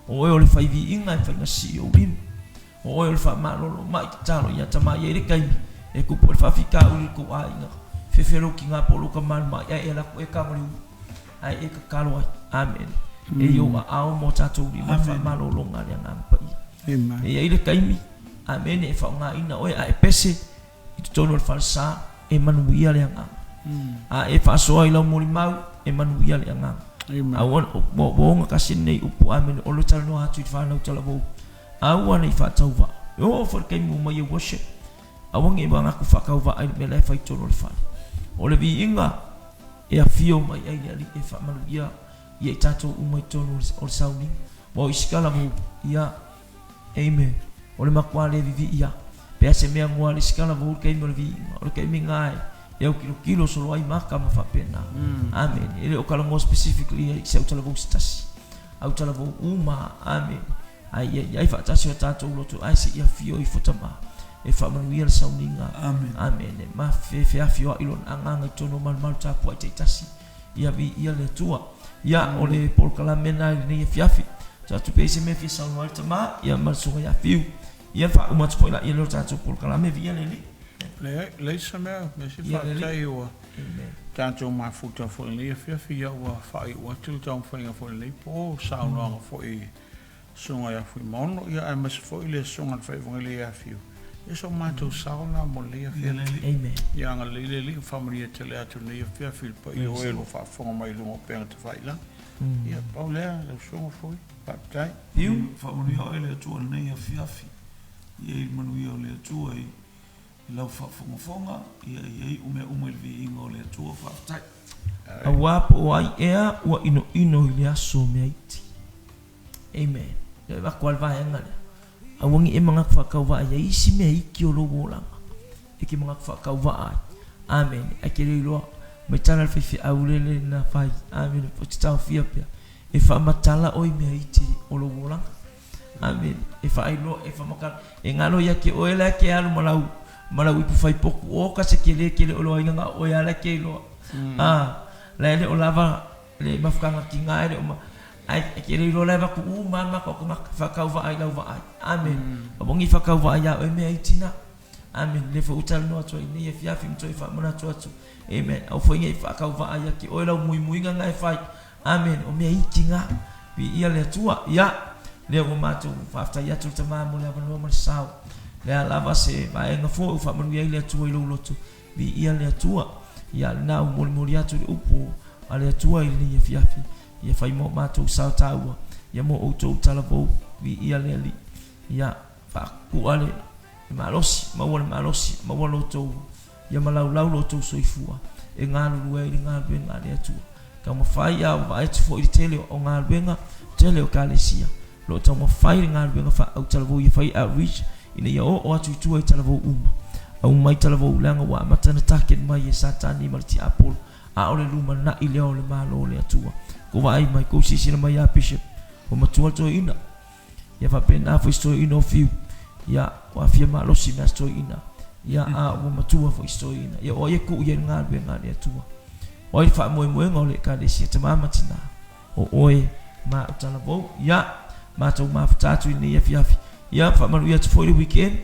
Speaker 1: O oe o le fai viiga e fai na sisii ou lima. O oe o le faamalolo mai tatalo ia tama ia i le taimi e tupu ai le faafitauli i le tou aiga. Fefe lou tina po o lou tama i ae e alu atu e tago i le ulu ae e tatalo ai. Amene. E i ou aao ma o tatou lima le faamalologa a le Agaga Paia. E i ai le taimi, amene, e faaaogaina oe a e pese i totonu o le falesa, e manuia le agaga. A e faasoa i lau molimau, e manuia le agaga. Aua ua ogatasi lenei upu amene o lo talanoa atu i le fanau talavou aua nei faatauvaa. E oo foi i le taimi ua omai e worship aua nei manatu faatauvaa i le mea la e fai i totonu o le fale. O le viiga e afio mai ai le Alii e faamanuia ia i tatou uma i totonu o le sauniga. Aua o isi talavou ia Amen. O le matua le vivii a. Pe a se mea goa le isi talavou i le taimi o le viiga, o le taimi na e autilotilo solo ai maka ma faapena. Amen. E le o talanoa specifically i se autalavou se tasi. Autalavou uma. Amen. Ae ia i ai faatasi o tatou loto ae se i afio ifo Tama e faamanuia le sauniga. Amen. E mafefeafioai Lona Agaga i totonu o malumalu tapuai taitasi. Ia viia le Atua. Ia, o le polokalame lena i lenei afiafi. Tuu atu pea i se mea e fia saunoa ai le tama, ia ma le susuga ia Fiu. Ia, faauma atu foi laia lea o le tatou polokalame. Viia le Alii.
Speaker 3: Leai, leai se mea, mea se faafetai ua tatou mafuta foi i lenei afiafi, ia ua faaiu atu le taumafaiga foi i lenei po, saunoaga foi i susuga ia Fuimaono, ia aemaise foi le susuga i le Faiafagalei ia Fiu. Ia so matou sao lena mo lenei afiafi.
Speaker 1: Amen.
Speaker 3: Ia agalelei le Alii ma faamanuia tele atu i lenei afiafi i le paia o e o lo o faafofoga mai i luga o upega tafailagi. Ia pau lea lau susuga Fui. Faafetai.
Speaker 2: Fiu, faamanuia oe le Atua i lenei afiafi. Ia i le manuia o le Atua i lau faafogafoga, ia i ai mea uma i le viiga o le Atua. Faafetai.
Speaker 1: Aua po o ai ea ua inoino i le aso mea iti. Amen. Ia e avatu lava le vaega lea. Aua ne i e manatu faatauvaa i ai isi mea iti o lou olaga e te manatu faatauvaa ai. Amene. Ae te le iloa mai tala le faifeau lele na fai. Amene. Ou te taofia pea e faamatala oe i mea iti o lou olaga. Amene. E faailoa, e faamatala. E galo ia te oe la e te alu ma lau, ma lau ipu fai potu. O ka se tele tele o lou aiga na o oe lava la e te iloa. A, la e le o lava le mafutaga tina e le o ma, ae e te le iloa la e avatu uma lava matou tagata faatauvaa i lau vaai. Amene. Aua ne i faatauvaa ia oe mea iti na. Amene. Lea foi ua talanoa atu ai i lenei afiafi ma toe faamanatu atu. Amen. Aua foi ne i faatauvaa ia te oe lau muimuiga na e fai. Amene. O mea iti na. Viia le Atua. Ia, lea ua matou faafetai atu le Tama mo le avanoa ma le sao. Le a lava se vaega foi ua faamanuia ai le Atua i lou loto. Viia le Atua. Ia, lena ua molimoli atu le upu a le Atua i lenei afiafi. Ia fai mo matou sao taua. Ia mo outou talavou. Viia le Alii. Ia, faakua le malosi, maua le malosi, maua lo outou, ia malaulau lo outou soifua e galulue ai i le galuega a le Atua. Taumafai a vaai atu foi i le tele o galuega, tele o Ekalesia o lo o taumafai le galuega faa-autalavou ia fai outreach ina ia oo atu i tua i talavou uma. Aumai talavou leaga ua amata ona target mai e Satani ma le tiapolo a o le lumanai lea o le Malo o le Atua. Kou vaai mai, kou silasila mai ia Bishop, ua matua le toeaina. Ia faapena foi si toeaina o Fiu, ia ua aafia malosi mea si toeaina, ia a ua matua foi si toeaina. Ia o ai e tuu i ai le galuega a le Atua? O ai le faamoemoega o le Ekalesia, tama ma tina? O oe ma au talavou. Ia, matou mafuta atu i lenei afiafi. Ia, faamanuia atu foi le weekend.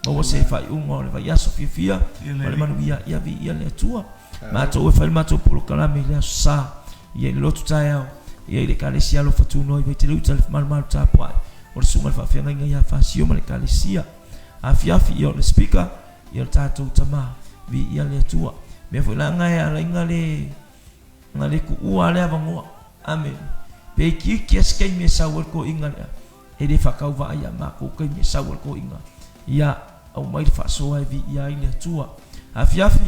Speaker 1: Maua se faaiuga o le vaiaso fiafia ma le manuia. Ia, viia le Atua. Matou e fai le matou polokalame i le Aso Sa, ia i le lotu taeao, ia i le Ekalesia Alofa Tunoa i Vaiteleuta le malumalu tapuai o le Susuga i le Faafeagaiga ia Fasio ma le Ekalesia. Afiafi, ia o le Speaker, ia o le tatou Tama, viia le Atua. Mea foi la na e ala ai na le, na le tuua le avanoa. Amene. Pe itiiti lava se taimi e sau ai le toeaina lea, e le faatauvaa ia matou taimi e sau ai le toeaina. Ia, aumai le faasoa e viia ai le Atua. Afiafi,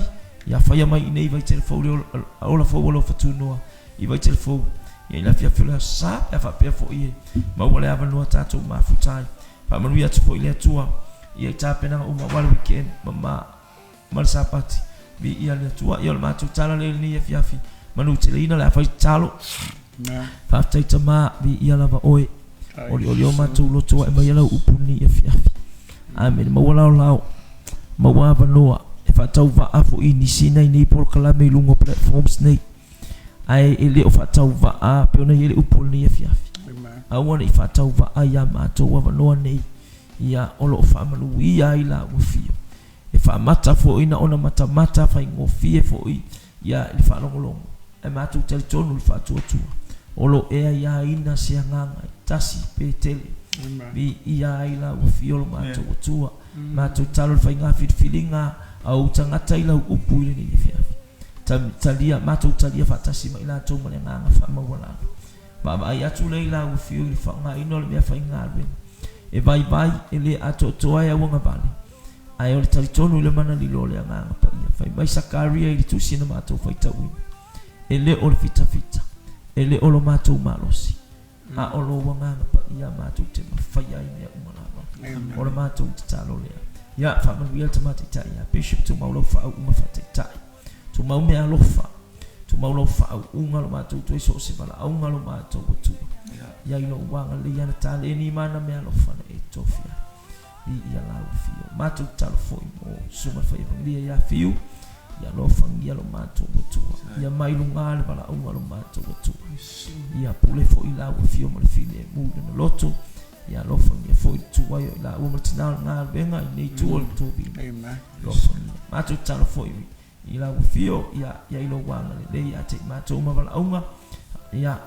Speaker 1: ia faia mai i inei i Vaitele Fou le ola fou alofa tunoa i Vaitele Fou. Ia i le afiafi o le Aso Sa, pe a faapea foi e maua le avanoa tatou mafuta ai. Faamanuia atu foi le Atua ia i tapenaga uma aua le weekend ma ma ma le Sapati. Viia le Atua. Ia o le matou tala lea i lenei afiafi. Manuteleina le a fai tatalo. Faafetai Tama, viia lava Oe. Olioli o matou loto ae mai lau upu lenei afiafi. Amene. Maua laolao, maua avanoa e faatauvaa foi i nisi nai nei polokalame i luga o platforms nei. Ae e le o faatauvaa pei ona i ai le upu o lenei afiafi. Aua ne i faatauvaa ia matou avanoa nei, ia o lo o faamanuia ai la ua fia. E faamata foi na ona matamata faigofie foi ia i le faalogologo, ae matou talitonu i le faatuatua o lo o ea iaina se agaga e tasi pe tele. Viia ai la ua fia o lo matou Atua. Matou talo i le faiga filifiliga a ou tagata i lau upu i lenei afiafi. Talia, matou talia faatasi ma i latou ma le agaga faamaualalo. Vaavaai atu lea i lau Afio i le faaaogaina o le meafaigaluega e vaivai, e le atoatoa e auagavale, ae o le talitonu i le mana lilo o le Agaga Paia. Fai mai Sakaria i le tusi na matou faitauina, E le o le fitafita, e le o lo matou malosi, a o lou Agaga Paia matou te mafaia ai mea uma lava. O le matou tatalo lea. Ia, faamanuia le Tama Taitai ia Bishop, tumau lau faauuga faataitai. Tumau meaalofa, tumau lau faauuga lo matou toe so o se valaauga lo matou Atua. Ia i lou agalelei ana taleni ma ana meaalofa na e tofia ai. Viia lau Afio. Matou tatalo foi mo Susuga i le Faiafagilia ia Fiu, ia alofagia lo matou Atua. Ia mai luga le valaauga lo matou Atua. Ia pule foi lau Afio ma le filemu i lona loto. Ia alofagia foi le tu ai o i laua ma le tina o le galuega i lenei itu o le toviga. Alofagia. Matou tatalo foi i lau Afio, ia i ai lou agalelei ia te i matou ma valaauga, ia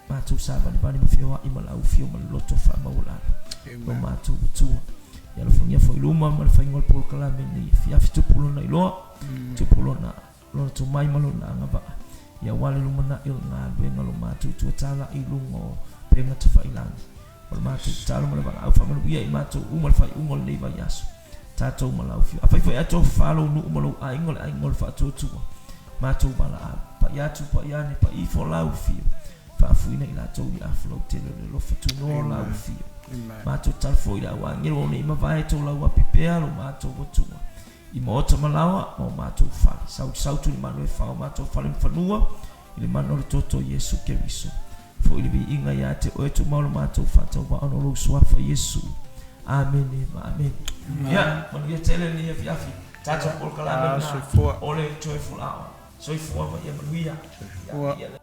Speaker 1: matou savalivali ma feoai ma lau Afio ma le loto faamaualalo lo matou Atua. Ia alofagia foi luma ma le faiga o le polokalame nei afiafi, tupu lona iloa, tupu lona lona tomai ma lona agavaa, ia aua le lumanai o le galuega lo matou tuatala i luga o upega tafailagi. O le matou tatalo ma le valaau faamanuia i matou uma le faaiuga o lenei vaiaso. Tatou ma lau Afio. Afai foi ae tofafa lou nuu ma lou aiga o le aiga o le faatuatua, matou valaau. Pai atu, pai ane, pai ifo lau Afio. Faafuina i latou i afu lautele o le alofa tunoa o lau Afio. Matou tatalo foi i le au agelu o nei mavae tolauapi pea lo matou Atua. I maota ma laoa ma o matou fale. Sautusautu i le manu e fa o matou fale ma fanua, i le mana o le toto o Iesu Keriso. Foi le viiga ia te oe tumau lo matou faatauvaa ona o lou Suafa Iesu. Amene ma amene. Ia, manuia tele lenei afiafi. Tatou polokalame lena o le Joyful Hour. Soifua ma ia manuia. Ia, ia.